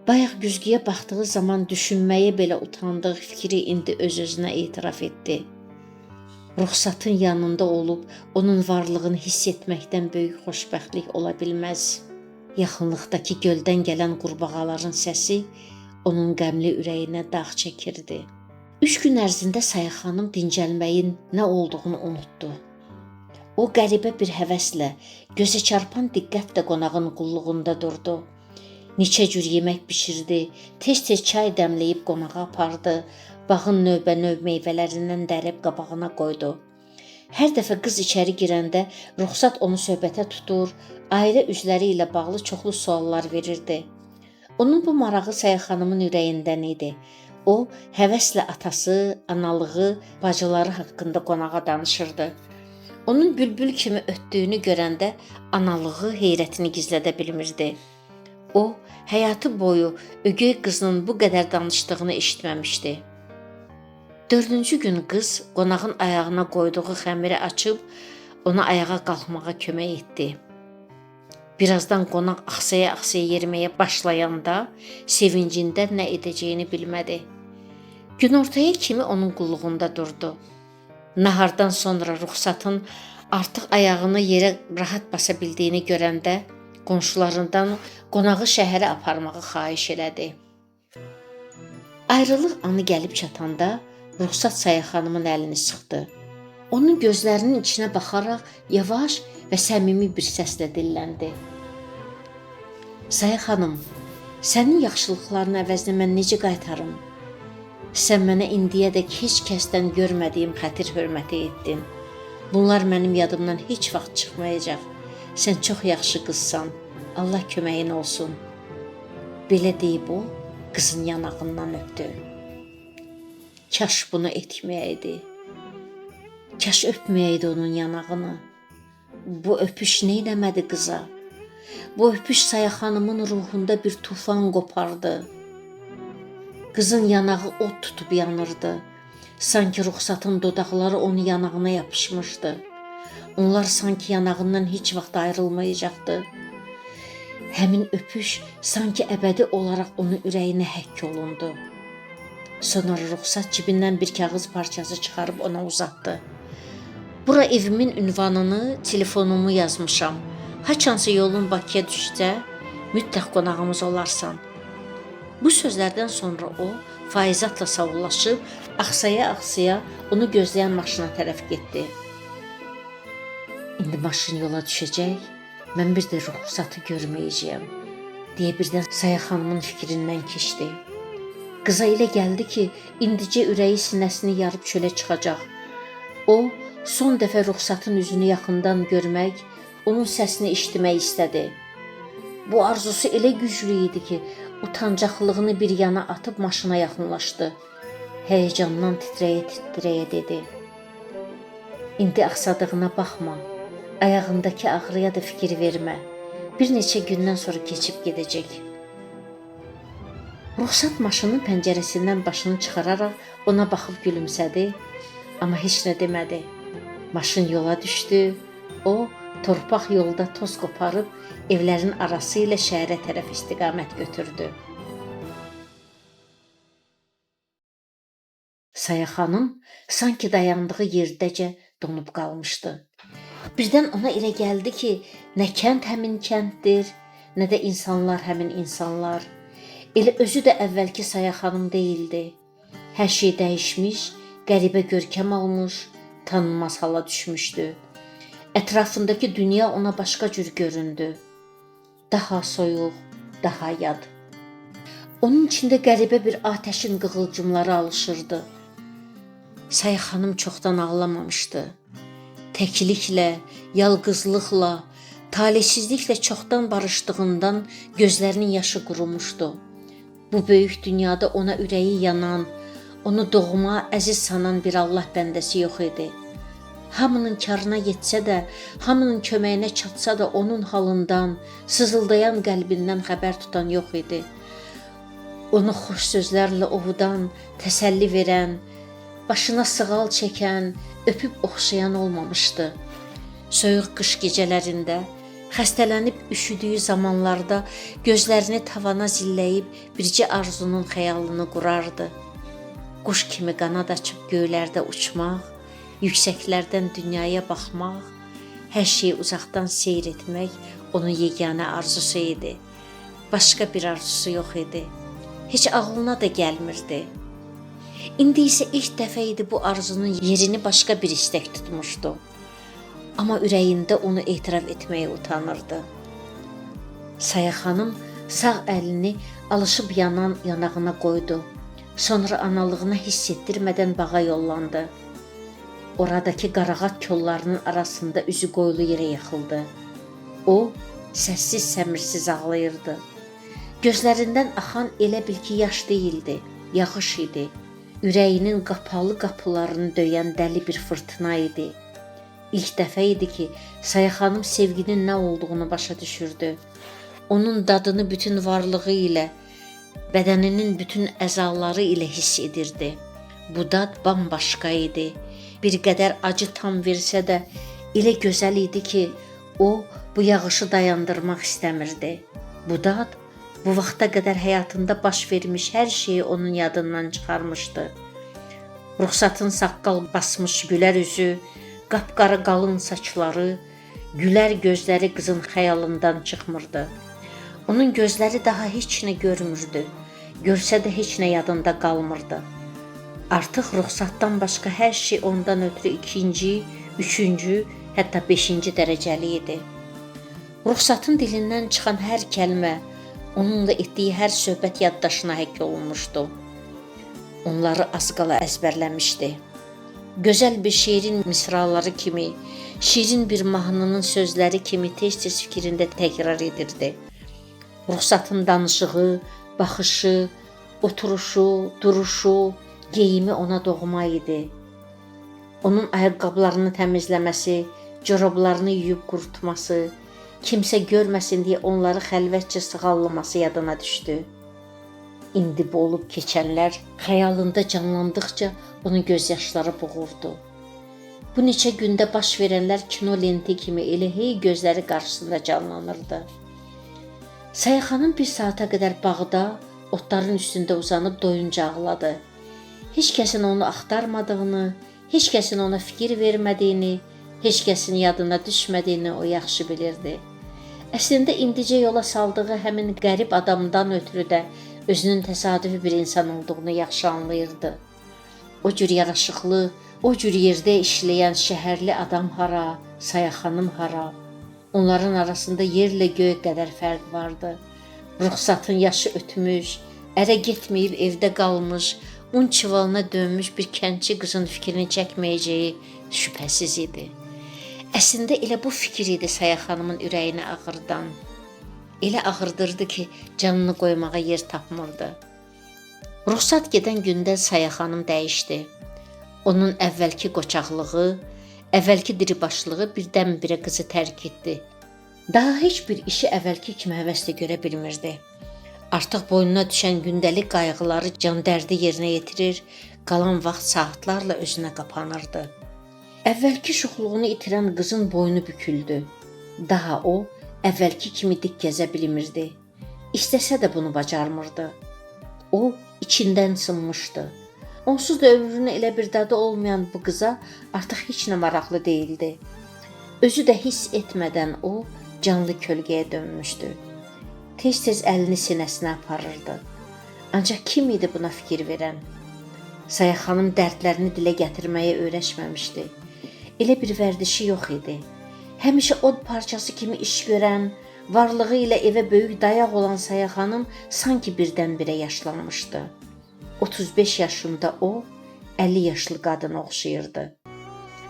Speaker 2: Bayaq güzgüyə baxdığı zaman düşünməyə belə utandığı fikri indi öz-özünə etiraf etdi. Ruxsatın yanında olub onun varlığını hiss etməkdən böyük xoşbəxtlik ola bilməz. Yaxınlıqdakı göldən gələn qurbağaların səsi onun qəmli ürəyinə dağ çəkirdi. 3 gün ərzində Saya xanım dincəlməyin nə olduğunu unutdu. O qəribə bir həvəslə, gözə çarpan diqqətlə qonağın qulluğunda durdu. Neçə cür yemək bişirdi, tez-tez çay dəmləyib qonağa apardı, bağın növbə-növ meyvələrindən dərib qabağına qoydu. Hər dəfə qız içəri girəndə Ruxsat onu söhbətə tutur, ailə üzvləri ilə bağlı çoxlu suallar verirdi. Onun bu marağı Saya xanımın ürəyindən idi. O, həvəslə atası, analığı, bacıları haqqında qonağa danışırdı. Onun bülbül kimi ötdüyünü görəndə analığı heyrətini gizlədə bilmirdi. O, həyatı boyu ögey qızının bu qədər danışdığını eşitməmişdi. 4-cü gün qız qonağın ayağına qoyduğu xəmiri açıb ona ayağa qalxmağa kömək etdi. Birazdan qonaq axsaya-axsaya yeriməyə başlayanda sevincindən nə edəcəyini bilmədi. Günortaya kimi onun qulluğunda durdu. Nahardan sonra Ruxsatın artıq ayağını yerə rahat basa bildiyini görəndə qonşularından qonağı şəhərə aparmağı xahiş elədi. Ayrılıq anı gəlib çatanda Ruxsat Saya xanımın əlini sıxdı. Onun gözlərinin içinə baxaraq yavaş və səmimi bir səslə dilləndi. Saya xanım, sənin yaxşılıqların əvəzinə mən necə qaytarım? Sən mənə indiyədək heç kəsdən görmədiyim xətir hörməti etdin. Bunlar mənim yadımdan heç vaxt çıxmayacaq. Sən çox yaxşı qızsan. Allah köməyin olsun. Belə deyib o, qızın yanağından öpdü. Kaş bunu etməyəydi. Kaş öpməyəydi onun yanağını. Bu öpüş nə eləmədi qıza? Bu öpüş Saya xanımın ruhunda bir tufan qopardı. Qızın yanağı od tutub yanırdı. Sanki Ruxsatın dodaqları onun yanağına yapışmışdı. Onlar sanki yanağından heç vaxt ayrılmayacaqdı. Həmin öpüş sanki əbədi olaraq onun ürəyinə həkk olundu. Sonra Ruxsat cibindən bir kağız parçası çıxarıb ona uzatdı. Bura evimin ünvanını, telefonumu yazmışam. Haçansa yolun Bakıya düşsə, mütləq qonağımız olarsan. Bu sözlərdən sonra o, Faizatla sağollaşıb, axsaya-axsaya onu gözləyən maşına tərəf getdi. İndi maşın yola düşəcək, mən bir də Ruxsatı görməyəcəyəm, deyə birdən Saya xanımın fikrindən keçdi. Qıza elə gəldi ki, indicə ürəyi sinəsini yarıb çölə çıxacaq. O, son dəfə Ruxsatın üzünü yaxından görmək, onun səsini eşitmək istədi. Bu arzusu elə güclü idi ki, utancaqlığını bir yana atıb maşına yaxınlaşdı. Həyəcandan titrəyə-titrəyə dedi. İndi axsadığına baxma, ayağındakı ağrıya da fikir vermə. Bir neçə gündən sonra keçib gedəcək. Ruxsat maşının pəncərəsindən başını çıxararaq ona baxıb gülümsədi, amma heç nə demədi. Maşın yola düşdü, o torpaq yolda toz qoparıb evlərin arası ilə şəhərə tərəf istiqamət götürdü. Saya xanım sanki dayandığı yerdəcə donub qalmışdı. Birdən ona elə gəldi ki, nə kənd həmin kənddir, nə də insanlar həmin insanlar. Elə özü də əvvəlki Saya xanım deyildi. Hər şey dəyişmiş, qəribə görkəm almış, tanınmaz hala düşmüşdü. Ətrafındakı dünya ona başqa cür göründü. Daha soyuq, daha yad. Onun içində qəribə bir atəşin qığılcımları alışırdı. Saya xanım çoxdan ağlamamışdı. Təkliklə, yalqızlıqla, talehsizliklə çoxdan barışdığından gözlərinin yaşı qurumuşdu. Bu böyük dünyada ona ürəyi yanan, onu doğma, əziz sanan bir Allah bəndəsi yox idi. Hamının karına yetsə də, hamının köməyinə çatsa da onun halından, sızıldayan qəlbindən xəbər tutan yox idi. Onu xoş sözlərlə ovudan, təsəlli verən, başına sığal çəkən, öpüb oxşayan olmamışdı. Soyuq qış gecələrində, xəstələnib üşüdüyü zamanlarda gözlərini tavana zilləyib bircə arzunun xəyalını qurardı. Quş kimi qanad açıb göylərdə uçmaq, yüksəklərdən dünyaya baxmaq, hər şeyi uzaqdan seyr etmək onun yeganə arzusu idi. Başqa bir arzusu yox idi. Heç ağlına da gəlmirdi. İndi isə ilk dəfə idi bu arzunun yerini başqa bir istək tutmuşdu. Amma ürəyində onu etiraf etməyə utanırdı. Saya xanım sağ əlini alışıb yanan yanağına qoydu. Sonra analığına hiss etdirmədən bağa yollandı. Oradakı qarağat kollarının arasında üzü qoyulu yerə yıxıldı. O, səssiz səmirsiz ağlayırdı. Gözlərindən axan elə bil ki, yaş deyildi, yağış idi. Ürəyinin qapalı qapılarını döyən dəli bir fırtına idi. İlk dəfə idi ki, Saya xanım sevginin nə olduğunu başa düşürdü. Onun dadını bütün varlığı ilə, bədəninin bütün əzaları ilə hiss edirdi. Bu dad bambaşqa idi. Bir qədər acı tam versə də elə gözəl idi ki, o bu yağışı dayandırmaq istəmirdi. Bu dad bu vaxta qədər həyatında baş vermiş hər şeyi onun yadından çıxarmışdı. Ruxsatın saqqal basmış gülər üzü, qapqara qalın saçları, gülər gözləri qızın xəyalından çıxmırdı. Onun gözləri daha heç nə görmürdü. Görsə də heç nə yadında qalmırdı. Artıq ruxsatdan başqa hər şey ondan ötrü ikinci, üçüncü, hətta beşinci dərəcəli idi. Ruxsatın dilindən çıxan hər kəlmə, onunla etdiyi hər söhbət yaddaşına həkk olunmuşdu. Onları az qala əzbərləmişdi. Gözəl bir şeirin misraları kimi, şirin bir mahnının sözləri kimi tez-tez fikrində təkrar edirdi. Ruxsatın danışığı, baxışı, oturuşu, duruşu, geyimi ona doğma idi. Onun ayaqqabılarını təmizləməsi, corablarını yuyub qurutması, kimsə görməsin deyə onları xəlvətcə sığallaması yadına düşdü. İndi bu olub keçənlər xəyalında canlandıqca onun göz yaşları boğurdu. Bu neçə gündə baş verənlər kino lenti kimi elə hey gözləri qarşısında canlanırdı. Saya xanım bir saata qədər bağda, otların üstündə uzanıb doyunca ağladı. Heç kəsin onu axtarmadığını, heç kəsin ona fikir vermədiyini, heç kəsin yadına düşmədiyini o yaxşı bilirdi. Əslində indicə yola saldığı həmin qərib adamdan ötürü də özünün təsadüfi bir insan olduğunu yaxşı anlayırdı. O cür yaraşıqlı, o cür yerdə işləyən şəhərli adam hara, Saya xanım hara? Onların arasında yerlə göy qədər fərq vardı. Ruxsatın yaşı ötmüş, ərə getməyib evdə qalmış, un çuvalına dönmüş bir kəndçi qızın fikrini çəkməyəcəyi şübhəsiz idi. Əslində elə bu fikir idi Saya xanımın ürəyini ağırdan. Elə ağırdırdı ki, canını qoymağa yer tapmırdı. Ruxsat gedən gündən Saya xanım dəyişdi. Onun əvvəlki qoçaqlığı, əvvəlki diribaşlığı birdən-birə qızı tərk etdi. Daha heç bir işi əvvəlki kimi həvəslə görə bilmirdi. Artıq boynuna düşən gündəlik qayğıları can dərdi yerinə yetirir, qalan vaxt saatlarla özünə qapanırdı. Əvvəlki şuxluğunu itirən qızın boynu büküldü. Daha o, əvvəlki kimi dik gəzə bilmirdi. İstəsə də bunu bacarmırdı. O, içindən sınmışdı. Onsuz da ömrünün elə bir dadı olmayan bu qıza artıq heç nə maraqlı deyildi. Özü də hiss etmədən o, canlı kölgəyə dönmüşdü. Tez-tez əlini sinəsinə aparırdı. Ancaq kim idi buna fikir verən? Saya xanım dərdlərini dilə gətirməyə öyrəşməmişdi. Elə bir vərdişi yox idi. Həmişə od parçası kimi iş görən, varlığı ilə evə böyük dayaq olan Saya xanım sanki birdən-birə yaşlanmışdı. 35 yaşında o, 50 yaşlı qadına oxşayırdı.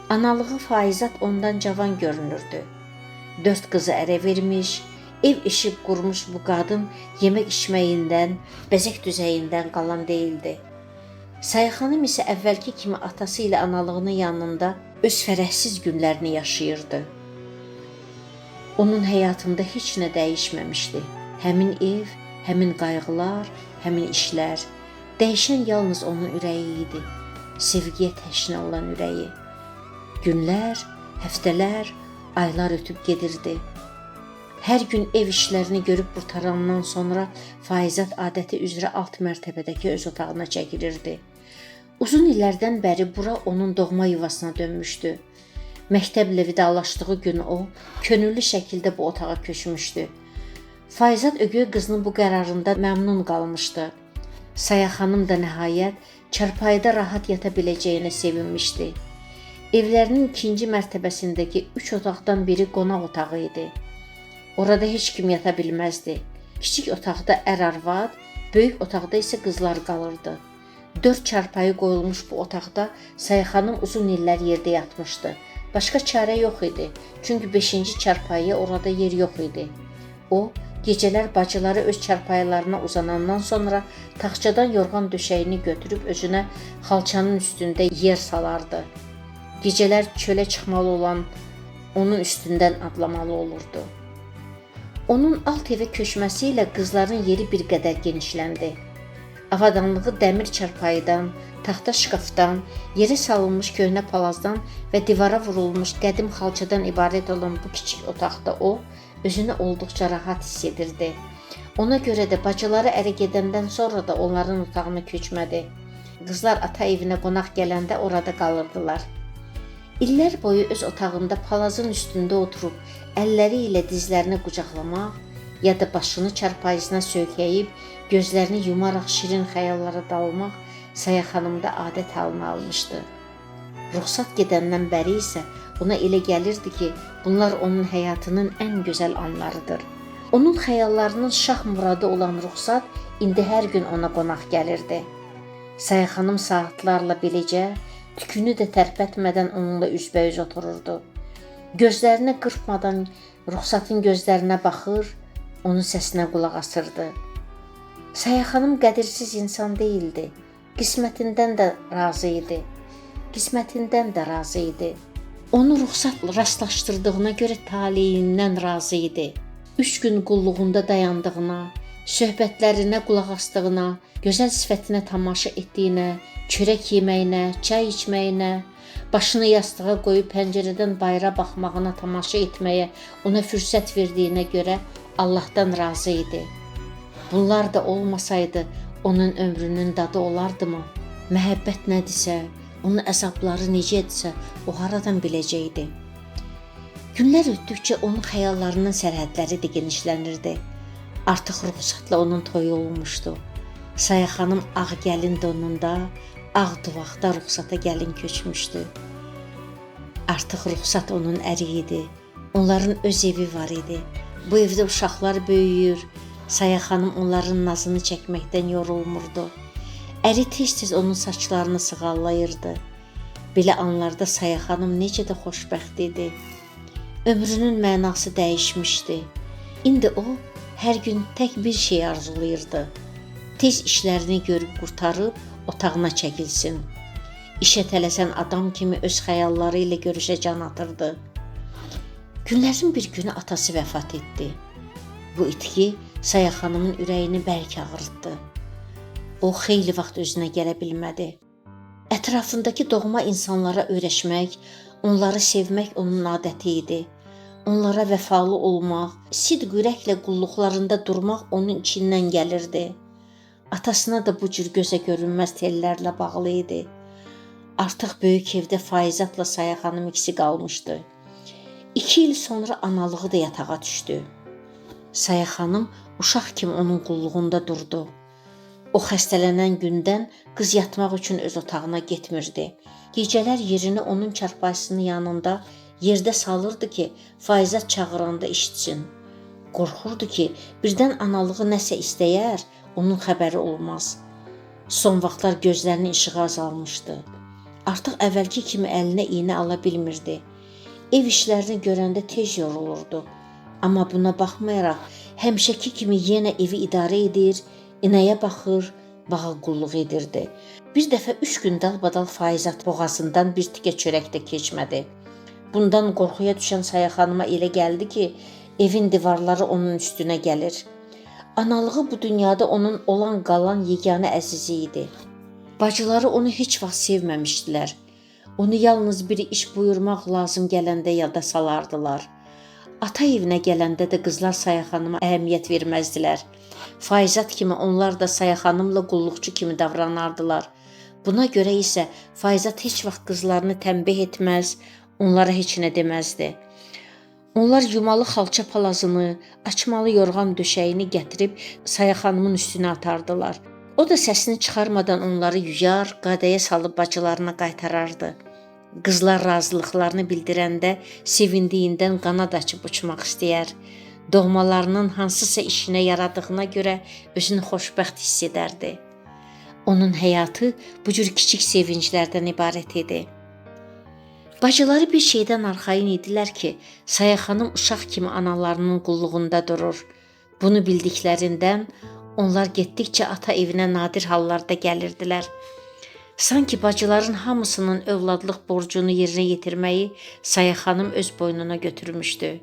Speaker 2: Analığı Faizat ondan cavan görünürdü. 4 qızı ərə vermiş, ev işi qurmuş bu qadın yemək içməyindən, bəzək düzəyindən qalan deyildi. Saya xanım isə əvvəlki kimi atası ilə analığının yanında öz fərəhsiz günlərini yaşayırdı. Onun həyatında heç nə dəyişməmişdi. Həmin ev, həmin qayğılar, həmin işlər. Dəyişən yalnız onun ürəyi idi. Sevgiyə təşnə olan ürəyi. Günlər, həftələr, aylar ötüb gedirdi. Hər gün ev işlərini görüb qurtarandan sonra Faizat adəti üzrə alt mərtəbədəki öz otağına çəkilirdi. Uzun illərdən bəri bura onun doğma yuvasına dönmüşdü. Məktəblə vidalaşdığı gün o, könüllü şəkildə bu otağa köçmüşdü. Faizat ögey qızının bu qərarında məmnun qalmışdı. Saya xanım da nəhayət çarpayıda rahat yata biləcəyinə sevinmişdi. Evlərinin ikinci mərtəbəsindəki 3 otaqdan biri qonaq otağı idi. Orada heç kim yata bilməzdi. Kiçik otaqda ər-arvad, böyük otaqda isə qızlar qalırdı. 4 çarpayı qoyulmuş bu otaqda Saya xanım uzun illər yerdə yatmışdı. Başqa çarə yox idi, çünki 5-ci çarpayıya orada yer yox idi. O, gecələr bacıları öz çarpayılarına uzanandan sonra taxçadan yorğan döşəyini götürüb özünə xalçanın üstündə yer salardı. Gecələr çölə çıxmalı olan onun üstündən adlamalı olurdu. Onun alt evə köçməsi ilə qızların yeri bir qədər genişləndi. Avadanlığı dəmir çarpayıdan, taxta şkafdan, yerə salınmış köhnə palazdan və divara vurulmuş qədim xalçadan ibarət olan bu kiçik otaqda o, özünü olduqca rahat hiss edirdi. Ona görə də bacıları ərə gedəndən sonra da onların otağına köçmədi. Qızlar ata evinə qonaq gələndə orada qalırdılar. İllər boyu öz otağında palazın üstündə oturub əlləri ilə dizlərini qucaqlamaq ya da başını çarpayısına söykəyib gözlərini yumaraq şirin xəyallara dalmaq Saya xanımda adət halını almışdı. Ruxsat gedəndən bəri isə ona elə gəlirdi ki, bunlar onun həyatının ən gözəl anlarıdır. Onun xəyallarının şah muradı olan Ruxsat indi hər gün ona qonaq gəlirdi. Saya xanım saatlarla beləcə tükünü də tərpətmədən onunla üzbəüz otururdu. Gözlərini qırpmadan Ruxsatın gözlərinə baxır, onun səsinə qulaq asırdı. Saya xanım qədirsiz insan deyildi. Qismətindən də razı idi. Qismətindən də razı idi. Onu Ruxsat rastlaşdırdığına görə taleyindən razı idi. 3 gün qulluğunda dayandığına, söhbətlərinə qulaq asdığına, gözəl sifətinə tamaşa etdiyinə, çörək yeməyinə, çay içməyinə, Başını yastığa qoyub pəncərədən bayıra baxmağına tamaşa etməyə ona fürsət verdiyinə görə Allahdan razı idi. Bunlar da olmasaydı onun ömrünün dadı olardımı? Məhəbbət nədirsə, onun əzabları necədirsə, o haradan biləcəkdi? Günlər ötdükcə onun xəyallarının sərhədləri də genişlənirdi. Artıq Ruxsatla onun toyu olmuşdu. Saya xanım ağ gəlin donunda, ağ duvaqda Ruxsata gəlin köçmüşdü. Artıq Ruxsat onun əri idi. Onların öz evi var idi. Bu evdə uşaqlar böyüyür. Saya xanım onların nazını çəkməkdən yorulmurdu. Əri tez-tez onun saçlarını sığallayırdı. Belə anlarda Saya xanım necə də xoşbəxt idi. Ömrünün mənası dəyişmişdi. İndi o hər gün tək bir şey arzulayırdı. Tez işlərini görüb qurtarıb otağına çəkilsin. İşə tələsən adam kimi öz xəyalları ilə görüşə can atırdı. Günlərin bir günü atası vəfat etdi. Bu itki Saya xanımın ürəyini bərk ağrıtdı. O xeyli vaxt özünə gələ bilmədi. Ətrafındakı doğma insanlara öyrəşmək, onları sevmək onun adəti idi. Onlara vəfalı olmaq, sidq ürəklə qulluqlarında durmaq onun içindən gəlirdi. Atasına da bu cür gözə görünməz tellərlə bağlı idi. Artıq böyük evdə Faizatla Saya xanım ikisi qalmışdı. 2 il sonra analığı da yatağa düşdü. Saya xanım uşaq kimi onun qulluğunda durdu. O xəstələnən gündən qız yatmaq üçün öz otağına getmirdi. Gecələr yerini onun çarpayısının yanında yerdə salırdı ki, Faizat çağıranda eşitsin. Qorxurdu ki, birdən analığı nəsə istəyər, onun xəbəri olmaz. Son vaxtlar gözlərinin işığı azalmışdı. Artıq əvvəlki kimi əlinə iynə ala bilmirdi. Ev işlərini görəndə tez yorulurdu. Amma buna baxmayaraq, həmişəki kimi yenə evi idarə edir, inəyə baxır, bağa qulluq edirdi. Bir dəfə 3 gün dalbadal Faizat boğazından bir tikə çörək də keçmədi. Bundan qorxuya düşən Saya xanıma elə gəldi ki, evin divarları onun üstünə gəlir. Analığı bu dünyada onun olan qalan yeganə əzizi idi. Bacıları onu heç vaxt sevməmişdilər. Onu yalnız bir iş buyurmaq lazım gələndə yada salardılar. Ata evinə gələndə də qızlar Saya xanıma əhəmiyyət verməzdilər. Faizat kimi onlar da Saya xanımla qulluqçu kimi davranardılar. Buna görə isə Faizat heç vaxt qızlarını tənbih etməz, onlara heç nə deməzdi. Onlar yumalı xalça palazını, açmalı yorğan döşəyini gətirib Saya xanımın üstünə atardılar. O da səsini çıxarmadan onları yuyar, qadəyə salıb bacılarına qaytarardı. Qızlar razılıqlarını bildirəndə sevindiyindən qanad açıb uçmaq istəyər. Doğmalarının hansısa işinə yaradığına görə özünü xoşbəxt hiss edərdi. Onun həyatı bu cür kiçik sevinclərdən ibarət idi. Bacıları bir şeydən arxayın idilər ki, Saya xanım uşaq kimi analarının qulluğunda durur. Bunu bildiklərindən onlar getdikcə ata evinə nadir hallarda gəlirdilər. Sanki bacıların hamısının övladlıq borcunu yerinə yetirməyi Saya xanım öz boynuna götürmüşdü.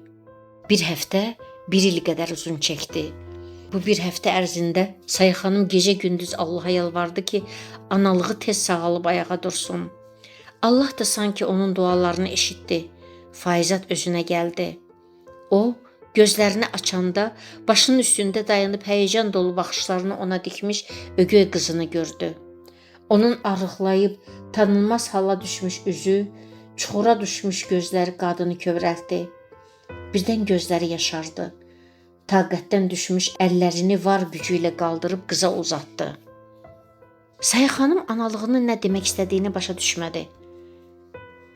Speaker 2: Bir həftə bir il qədər uzun çəkdi. Bu bir həftə ərzində Saya xanım gecə-gündüz Allaha yalvardı ki, analığı tez sağalıb ayağa dursun. Allah da sanki onun dualarını eşitdi. Faizat özünə gəldi. O, gözlərini açanda başının üstündə dayanıb həyəcan dolu baxışlarını ona dikmiş ögey qızını gördü. Onun arıqlayıb tanınmaz hala düşmüş üzü, çuxura düşmüş gözləri qadını kövrəltdi. Birdən gözləri yaşardı. Taqətdən düşmüş əllərini var gücü ilə qaldırıb qıza uzatdı. Saya xanım analığının nə demək istədiyini başa düşmədi.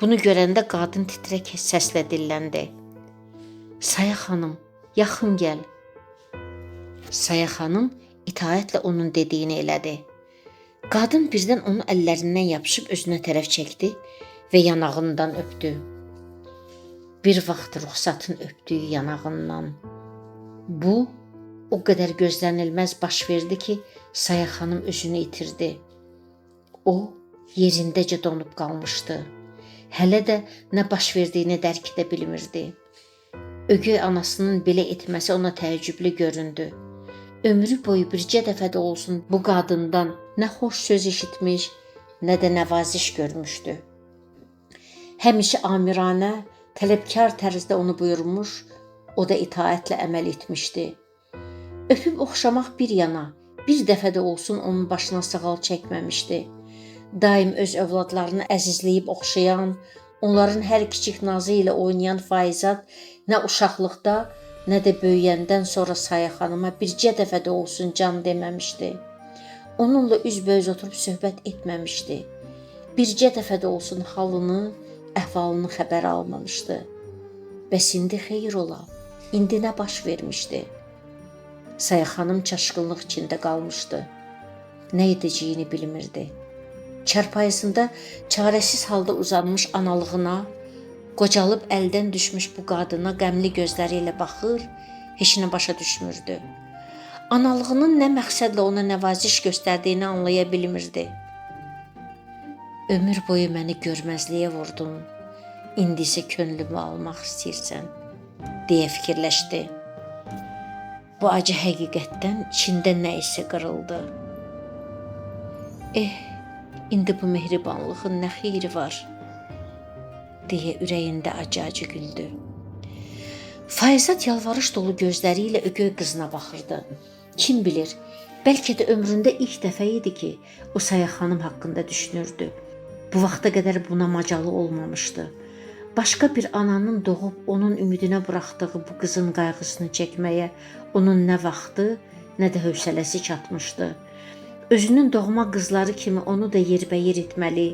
Speaker 2: Bunu görəndə qadın titrək səslə dilləndi. Saya xanım, yaxın gəl. Saya xanım itaətlə onun dediyini elədi. Qadın birdən onun əllərindən yapışıb özünə tərəf çəkdi və yanağından öpdü. Bir vaxt Ruxsatın öpdüyü yanağından. Bu, o qədər gözlənilməz baş verdi ki, Saya xanım özünü itirdi. O, yerindəcə donub qalmışdı. Hələ də nə baş verdiyini dərk edə bilmirdi. Ögey anasının belə etməsi ona təəccüblü göründü. Ömrü boyu bircə dəfə də olsun bu qadından nə xoş söz eşitmiş, nə də nəvaziş görmüşdü. Həmişə amiranə, tələbkar tərzdə onu buyurmuş, o da itaətlə əməl etmişdi. Öpüb oxşamaq bir yana, bir dəfə də olsun onun başına sığal çəkməmişdi. Daim öz övladlarını əzizləyib oxşayan, onların hər kiçik nazı ilə oynayan Faizat nə uşaqlıqda, nə də böyüyəndən sonra Sayə xanıma bircə dəfə də olsun can deməmişdi. Onunla üzbəüz oturub söhbət etməmişdi. Bircə dəfə də olsun halını, əhvalını xəbər almamışdı. Bəs indi xeyir ola, indi nə baş vermişdi? Sayə xanım çaşqınlıq içində qalmışdı. Nə edəcəyini bilmirdi. Çarpayısında çarəsiz halda uzanmış analığına, qocalıb əldən düşmüş bu qadına qəmli gözləri ilə baxır, heç nə başa düşmürdü. Analığının nə məqsədlə ona nəvaziş göstərdiyini anlaya bilmirdi. Ömür boyu məni görməzliyə vurdun, indi isə könlümü almaq istəyirsən, deyə fikirləşdi. Bu acı həqiqətdən içində nə isə qırıldı. Eh, indi bu mehribanlığın nə xeyri var, deyə ürəyində acı-acı güldü. Faizat yalvarış dolu gözləri ilə ögey qızına baxırdı. Kim bilir, bəlkə də ömründə ilk dəfə idi ki, o Sayə xanım haqqında düşünürdü. Bu vaxta qədər buna macalı olmamışdı. Başqa bir ananın doğub onun ümidinə buraxdığı bu qızın qayğısını çəkməyə onun nə vaxtı, nə də hövsələsi çatmışdı. Özünün doğma qızları kimi onu da yerbəyer etməli,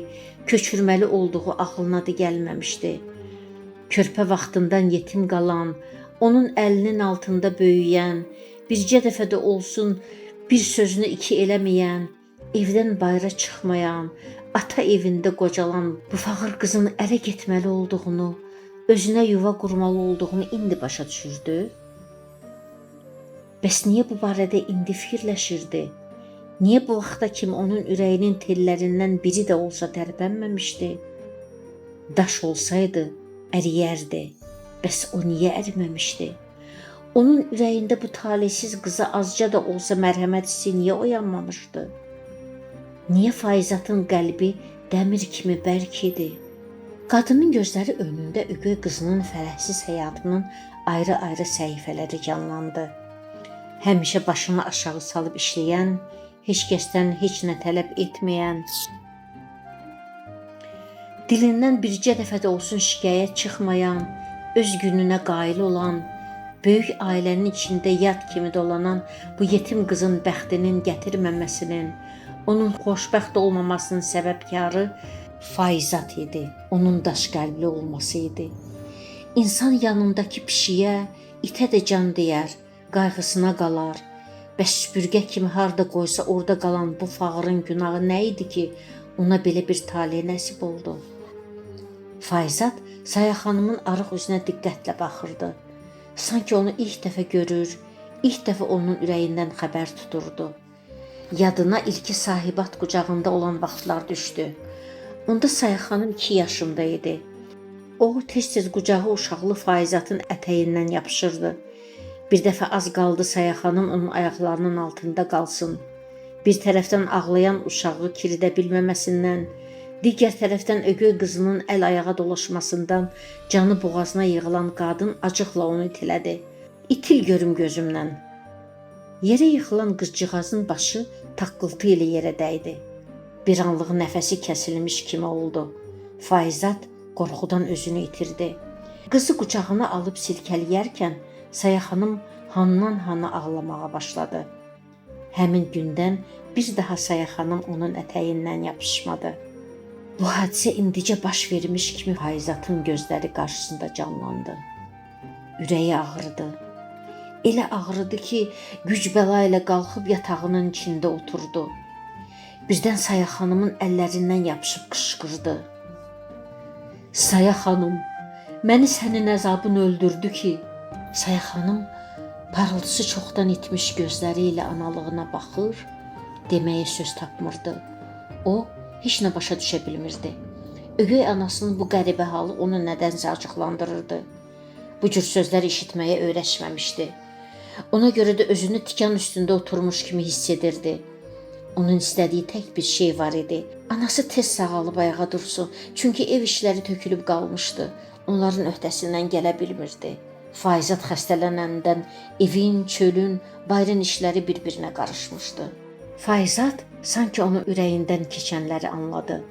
Speaker 2: köçürməli olduğu ağlına da gəlməmişdi. Körpə vaxtından yetim qalan, onun əlinin altında böyüyən, bircə dəfə də olsun bir sözünü iki eləməyən, evdən bayıra çıxmayan, ata evində qocalan bu fağır qızın ərə getməli olduğunu, özünə yuva qurmalı olduğunu indi başa düşürdü. Bəs niyə bu barədə indi fikirləşirdi? Niyə bu vaxta kimi onun ürəyinin tellərindən biri də olsa tərpənməmişdi? Daş olsaydı əriyərdi. Bəs o niyə əriməmişdi? Onun ürəyində bu talihsiz qıza azca da olsa mərhəmət hissi niyə oyanmamışdı? Niyə Faizatın qəlbi dəmir kimi bərk idi? Qadının gözləri önündə ögey qızının fərəhsiz həyatının ayrı-ayrı səhifələri canlandı. Həmişə başını aşağı salıb işləyən, heç kəsdən heç nə tələb etməyən, dilindən bircə dəfə də olsun şikayət çıxmayan, öz gününə qail olan, böyük ailənin içində yad kimi dolanan bu yetim qızın bəxtinin gətirməməsinin, onun xoşbəxt olmamasının səbəbkarı Faizat idi, onun daş qəlbli olması idi. İnsan yanındakı pişiyə, itə də can deyər, qayğısına qalar. Bəs süpürgə kimi harda qoysa orada qalan bu fağırın günahı nə idi ki, ona belə bir tale nəsib oldu? Faizat Sayə xanımın arıq üzünə diqqətlə baxırdı. Sanki onu ilk dəfə görür, ilk dəfə onun ürəyindən xəbər tuturdu. Yadına ilki sahibat qucağında olan vaxtlar düşdü. Onda Sayə xanım 2 yaşında idi. O tez-tez qucağı uşaqlı Faizatın ətəyindən yapışırdı. Bir dəfə az qaldı Sayə xanım onun ayaqlarının altında qalsın. Bir tərəfdən ağlayan uşağı kiridə bilməməsindən, digər tərəfdən ögey qızının əl-ayağa dolaşmasından canı boğazına yığılan qadın acıqla onu itilədi. İtil görüm gözümdən. Yerə yıxılan qızcığazın başı taqqıltı ilə yerə dəydi. Bir anlıq nəfəsi kəsilmiş kimi oldu. Faizat qorxudan özünü itirdi. Qızı qucağına alıb silkələyərkən Sayə xanım handan hana ağlamağa başladı. Həmin gündən bir daha Sayə xanım onun ətəyindən yapışmadı. Bu hadisə indicə baş vermiş kimi Faizatın gözləri qarşısında canlandı. Ürəyi ağrıdı. Elə ağrıdı ki, güc bəla ilə qalxıb yatağının içində oturdu. Birdən Sayə xanımın əllərindən yapışıb qışqırdı. Sayə xanım, məni sənin əzabın öldürdü ki. Sayə xanım parıltısı çoxdan itmiş gözləri ilə analığına baxır, deməyə söz tapmırdı. O, heç nə başa düşə bilmirdi. Ögey anasının bu qəribə halı onu nədənsə acıqlandırırdı. Bu cür sözlər eşitməyə öyrəşməmişdi. Ona görə də özünü tikan üstündə oturmuş kimi hiss edirdi. Onun istədiyi tək bir şey var idi. Anası tez sağalıb ayağa dursun, çünki ev işləri tökülüb qalmışdı. Onların öhdəsindən gələ bilmirdi. Faizat xəstələnəndən evin, çölün, bayrın işləri bir-birinə qarışmışdı. Faizat sanki onun ürəyindən keçənləri anladı.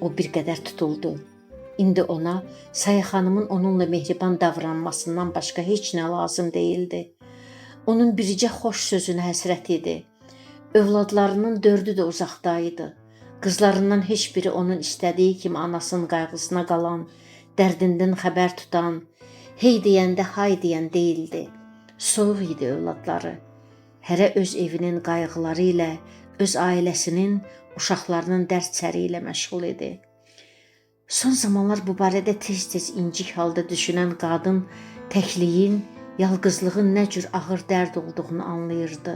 Speaker 2: O bir qədər tutuldu. İndi ona Saya xanımın onunla mehriban davranmasından başqa heç nə lazım deyildi. Onun bircə xoş sözünə həsrət idi. Övladlarının 4-ü də uzaqda idi. Qızlarından heç biri onun istədiyi kimi anasının qayğısına qalan, dərdindən xəbər tutan, hey deyəndə hay deyən deyildi. Soyuq idi övladları. Hərə öz evinin qayğıları ilə, öz ailəsinin, uşaqlarının dərd-səri ilə məşğul idi. Son zamanlar bu barədə tez-tez incik halda düşünən qadın təkliyin, yalqızlığın nə cür ağır dərd olduğunu anlayırdı.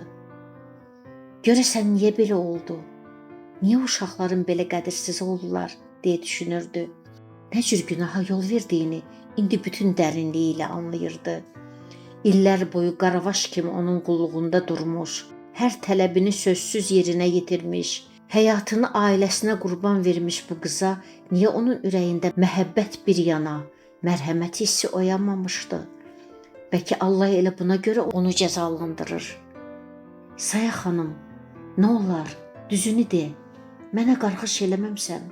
Speaker 2: Görəsən niyə belə oldu? Niyə uşaqların belə qədirsiz oldular, deyə düşünürdü. Nə cür günaha yol verdiyini indi bütün dərinliyi ilə anlayırdı. İllər boyu qaravaş kimi onun qulluğunda durmuş, hər tələbini sözsüz yerinə yetirmiş, həyatını ailəsinə qurban vermiş bu qıza niyə onun ürəyində məhəbbət bir yana, mərhəmət hissi oyanmamışdı? Bəlkə Allah elə buna görə onu cəzalandırır. Saya xanım, nə olar, düzünü de, mənə qarğış eləməmsən.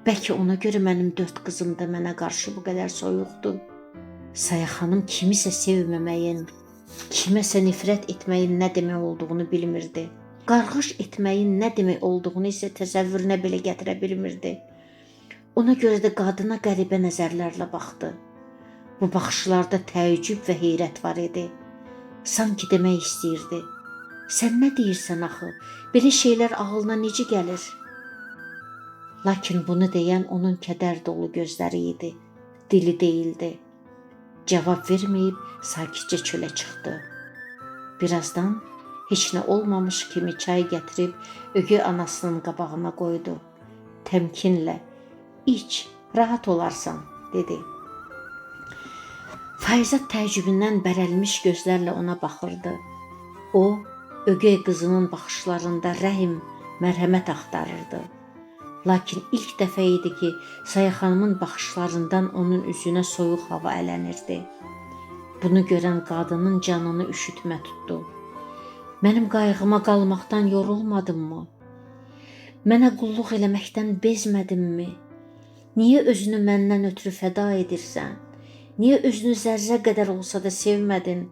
Speaker 2: Bəlkə ona görə mənim 4 qızım da mənə qarşı bu qədər soyuqdur. Saya xanım kimisə sevməməyin, kiməsə nifrət etməyin nə demək olduğunu bilmirdi. Qarğış etməyin nə demək olduğunu isə təsəvvürünə belə gətirə bilmirdi. Ona görə də qadına qəribə nəzərlərlə baxdı. Bu baxışlarda təəccüb və heyrət var idi. Sanki demək istəyirdi: "Sən nə deyirsən axı? Belə şeylər ağlına necə gəlir?" Lakin bunu deyən onun kədər dolu gözləri idi, dili deyildi. Cavab verməyib sakitcə çölə çıxdı. Birazdan heç nə olmamış kimi çay gətirib ögey anasının qabağına qoydu. Təmkinlə, "İç, rahat olarsan," dedi. Faizat təəccübündən bərəlmiş gözlərlə ona baxırdı. O, ögey qızının baxışlarında rəhm, mərhəmət axtarırdı. Lakin ilk dəfə idi ki, Saya xanımın baxışlarından onun üzünə soyuq hava ələnirdi. Bunu görən qadının canını üşütmə tutdu. Mənim qayğıma qalmaqdan yorulmadınmı? Mənə qulluq eləməkdən bezmədinmi? Niyə özünü məndən ötrü fəda edirsən? Niyə özünü zərrə qədər olsa da sevmədin?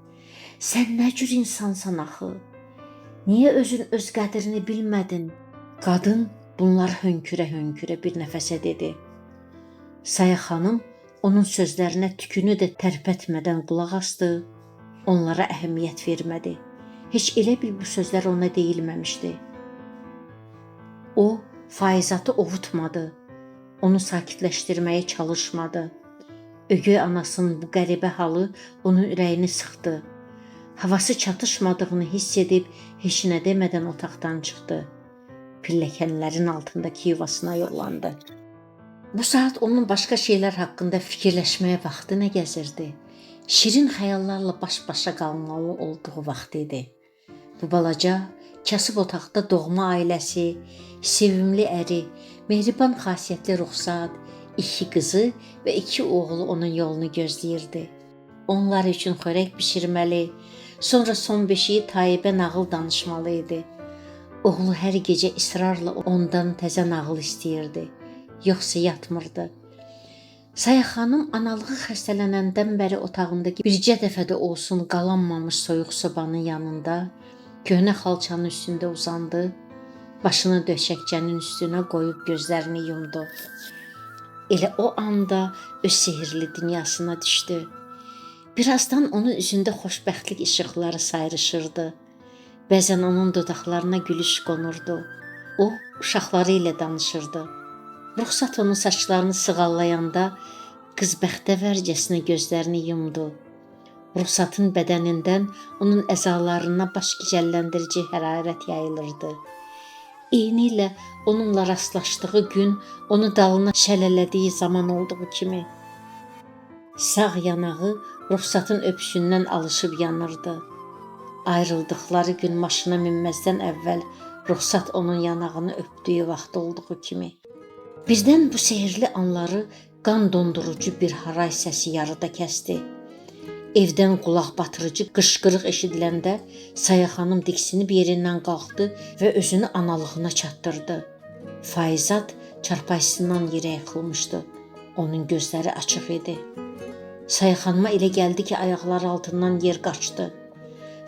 Speaker 2: Sən nə cür insansan axı? Niyə özün öz qədrini bilmədin? Qadın bunları hönkürə-hönkürə bir nəfəsə dedi. Saya xanım onun sözlərinə tükünü də tərpətmədən qulaq asdı, onlara əhəmiyyət vermədi. Heç elə bil bu sözlər ona deyilməmişdi. O, Faizatı ovutmadı, onu sakitləşdirməyə çalışmadı. Ögey anasının bu qəribə halı onun ürəyini sıxdı. Havası çatışmadığını hiss edib heç nə demədən otaqdan çıxdı. Pilləkənlərin altındakı yuvasına yollandı. Bu saat onun başqa şeylər haqqında fikirləşməyə vaxtı nə gəzirdi? Şirin xəyallarla baş-başa qalmalı olduğu vaxt idi. Bu balaca, kasıb otaqda doğma ailəsi, sevimli əri, mehriban xasiyyətli Ruxsat, 2 qızı və 2 oğlu onun yolunu gözləyirdi. Onlar üçün xörək bişirməli, sonra son beşiyi Tayyibə nağıl danışmalı idi. Oğlu hər gecə israrla ondan təzə nağıl istəyirdi, yoxsa yatmırdı. Saya xanım analığı xəstələnəndən bəri otağındakı bircə dəfə də olsun qalanmamış soyuq sobanın yanında köhnə xalçanın üstündə uzandı, başını döşəkçənin üstünə qoyub gözlərini yumdu. Elə o anda öz sehirli dünyasına düşdü. Birazdan onun üzündə xoşbəxtlik işıqları sayrışırdı. Bəzən onun dodaqlarına gülüş qonurdu. O, uşaqları ilə danışırdı. Ruxsat onun saçlarını sığallayanda qız bəxtəvərcəsinə gözlərini yumdu. Ruxsatın bədənindən onun əzalarına baş gicəlləndirici hərarət yayılırdı. Eynilə onunla rastlaşdığı gün onu dalına şələlədiyi zaman olduğu kimi. Sağ yanağı Ruxsatın öpüşündən alışıb yanırdı. Ayrıldıqları gün maşına minməzdən əvvəl Ruxsat onun yanağını öpdüyü vaxt olduğu kimi. Birdən bu sehirli anları qan dondurucu bir haray səsi yarıda kəsdi. Evdən qulaq batırıcı qışqırıq eşidiləndə Saya xanım diksinib yerindən qalxdı və özünü analığına çatdırdı. Faizat çarpayısından yerə yıxılmışdı. Onun gözləri açıq idi. Saya xanıma elə gəldi ki, ayaqları altından yer qaçdı.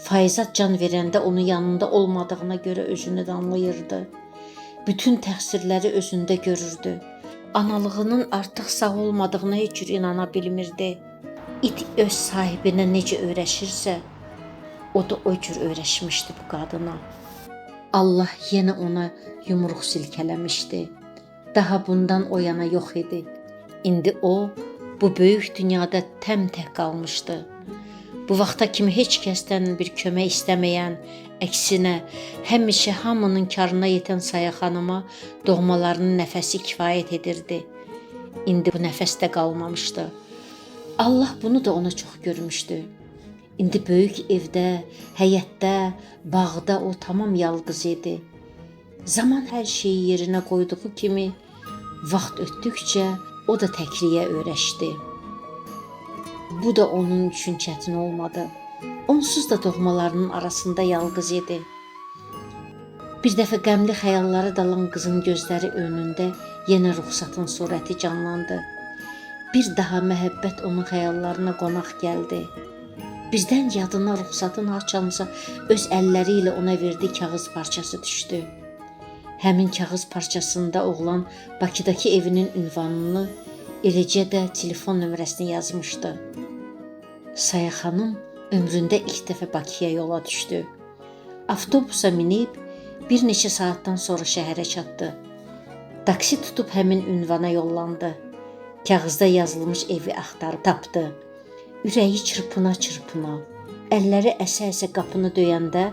Speaker 2: Faizat can verəndə onun yanında olmadığına görə özünü danlayırdı. Bütün təqsirləri özündə görürdü. Analığının artıq sağ olmadığına heç cür inana bilmirdi. İt öz sahibinə necə öyrəşirsə, o da o cür öyrəşmişdi bu qadına. Allah yenə ona yumruq silkələmişdi. Daha bundan o yana yox idi. İndi o, bu böyük dünyada təmtək qalmışdı. Bu vaxta kimi heç kəsdən bir kömək istəməyən, əksinə həmişə hamının karına yetən Saya xanıma doğmalarının nəfəsi kifayət edirdi. İndi bu nəfəs də qalmamışdı. Allah bunu da ona çox görmüşdü. İndi böyük evdə, həyətdə, bağda o tamam yalqız idi. Zaman hər şeyi yerinə qoyduğu kimi, vaxt ötdükcə o da təkliyə öyrəşdi. Bu da onun üçün çətin olmadı. Onsuz da doğmalarının arasında yalqız idi. Bir dəfə qəmli xəyallara dalan qızın gözləri önündə yenə Ruxsatın surəti canlandı. Bir daha məhəbbət onun xəyallarına qonaq gəldi. Birdən yadına Ruxsatın haçansa öz əlləri ilə ona verdiyi kağız parçası düşdü. Həmin kağız parçasında oğlan Bakıdakı evinin ünvanını, eləcə də telefon nömrəsini yazmışdı. Saya xanım ömründə ilk dəfə Bakıya yola düşdü. Avtobusa minib bir neçə saatdan sonra şəhərə çatdı. Taksi tutub həmin ünvana yollandı. Kağızda yazılmış evi axtarıb tapdı. Ürəyi çırpına-çırpına, əlləri əsə-əsə qapını döyəndə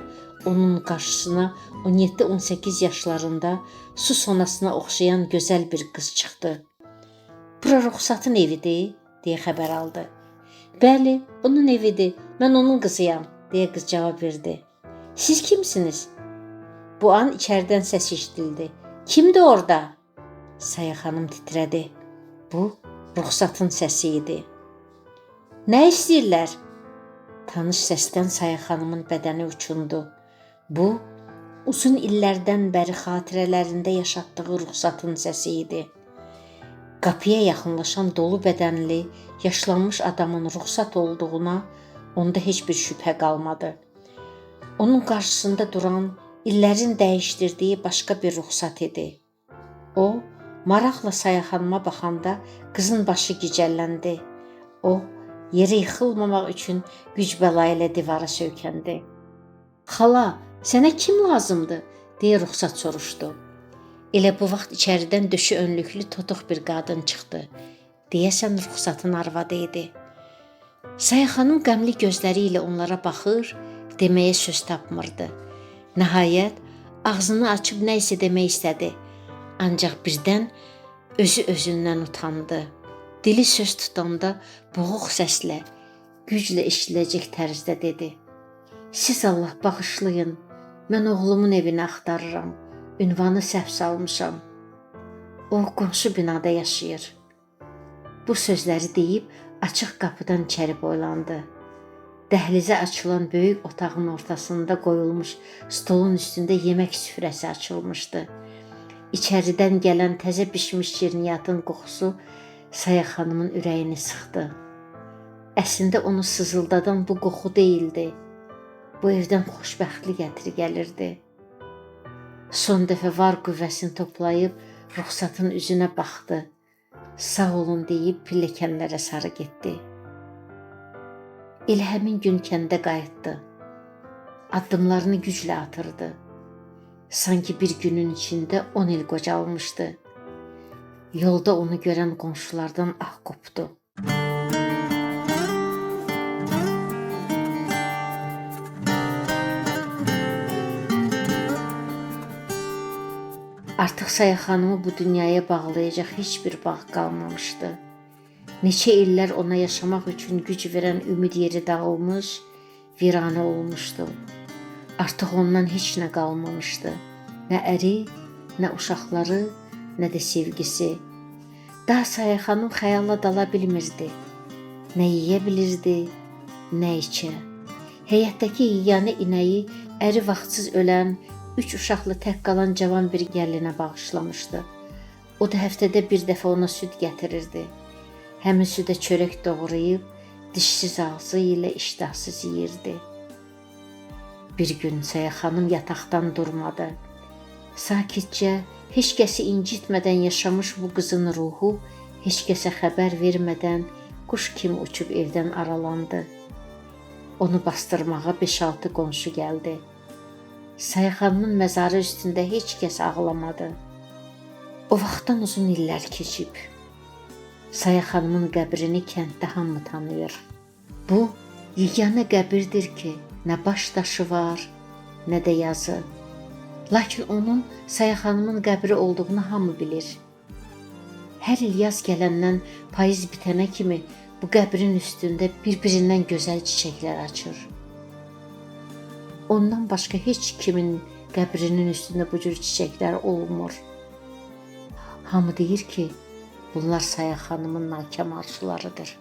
Speaker 2: onun qarşısına 17-18 yaşlarında su sonasına oxşayan gözəl bir qız çıxdı. "Bura Ruxsatın evidir?" deyə xəbər aldı. "Bəli, onun evidir. Mən onun qızıyam," deyə qız cavab verdi. "Siz kimsiniz?" Bu an içəridən səs eşidildi. "Kimdir orada?" Saya xanım titrədi. Bu Ruxsatın səsi idi. "Nə istəyirlər?" Tanış səsdən Saya xanımın bədəni uçundu. Bu, uzun illərdən bəri xatirələrində yaşatdığı Ruxsatın səsi idi. Qapıya yaxınlaşan dolu bədənli, yaşlanmış adamın Ruxsat olduğuna onda heç bir şübhə qalmadı. Onun qarşısında duran, illərin dəyişdirdiyi başqa bir Ruxsat idi. O, maraqla Saya xanıma baxanda qızın başı gicəlləndi. O, yerə yıxılmamaq üçün güc bəla ilə divara söykəndi. "Xala, sənə kim lazımdır?" deyə Ruxsat soruşdu. Elə bu vaxt içəridən döşü önlüklü totuq bir qadın çıxdı. Deyəsən Ruxsatın arvadı idi. Saya xanım qəmli gözləri ilə onlara baxır, deməyə söz tapmırdı. Nəhayət, ağzını açıb nə isə demək istədi. Ancaq birdən özü özündən utandı. Dili söz tutanda boğuq səslə, güclə eşidiləcək tərzdə dedi: "Siz Allah bağışlayın, mən oğlumun evini axtarıram. Ünvanı səhv salmışam. O qonşu binada yaşayır." Bu sözləri deyib açıq qapıdan içəri boylandı. Dəhlizə açılan böyük otağın ortasında qoyulmuş stolun üstündə yemək süfrəsi açılmışdı. İçəridən gələn təzə bişmiş şirniyyatın qoxusu Saya xanımın ürəyini sıxdı. Əslində onu sızıldadan bu qoxu deyildi. Bu evdən xoşbəxtlik ətri gəlirdi. Son dəfə var qüvvəsini toplayıb Ruxsatın üzünə baxdı. Sağ olun deyib pilləkənlərə sarı getdi. Elə həmin gün kəndə qayıtdı. Addımlarını güclə atırdı. Sanki bir günün içində 10 il qocalmışdı. Yolda onu görən qonşulardan ah qopdu. Artıq Saya xanımı bu dünyaya bağlayacaq heç bir bağ qalmamışdı. Neçə illər ona yaşamaq üçün güc verən ümid yeri dağılmış, viranə olmuşdu. Artıq ondan heç nə qalmamışdı. Nə əri, nə uşaqları, nə də sevgisi. Daha Saya xanım xəyala dala bilmirdi. Nə yeyə bilirdi, nə içə. Həyətdəki yeganə inəyi əri vaxtsız ölən, 3 uşaqlı tək qalan cavan bir gəlinə bağışlamışdı. O da həftədə bir dəfə ona süd gətirirdi. Həmin südə çörək doğrayıb, dişsiz ağzı ilə iştahsız yeyirdi. Bir gün Saya xanım yataqdan durmadı. Sakitcə, heç kəsi incitmədən yaşamış bu qızın ruhu heç kəsə xəbər vermədən quş kimi uçub evdən aralandı. Onu bastırmağa 5-6 qonşu gəldi. Saya xanımın məzarı üstündə heç kəs ağlamadı. O vaxtdan uzun illər keçib. Saya xanımın qəbrini kənddə hamı tanıyır. Bu yeganə qəbirdir ki, nə baş daşı var, nə də yazı. Lakin onun Saya xanımın qəbri olduğunu hamı bilir. Hər il yaz gələndən payız bitənə kimi bu qəbrin üstündə bir-birindən gözəl çiçəklər açır. Ondan başqa heç kimin qəbrinin üstündə bu cür çiçəklər olmur. Hamı deyir ki, bunlar Saya xanımın nakam arzularıdır.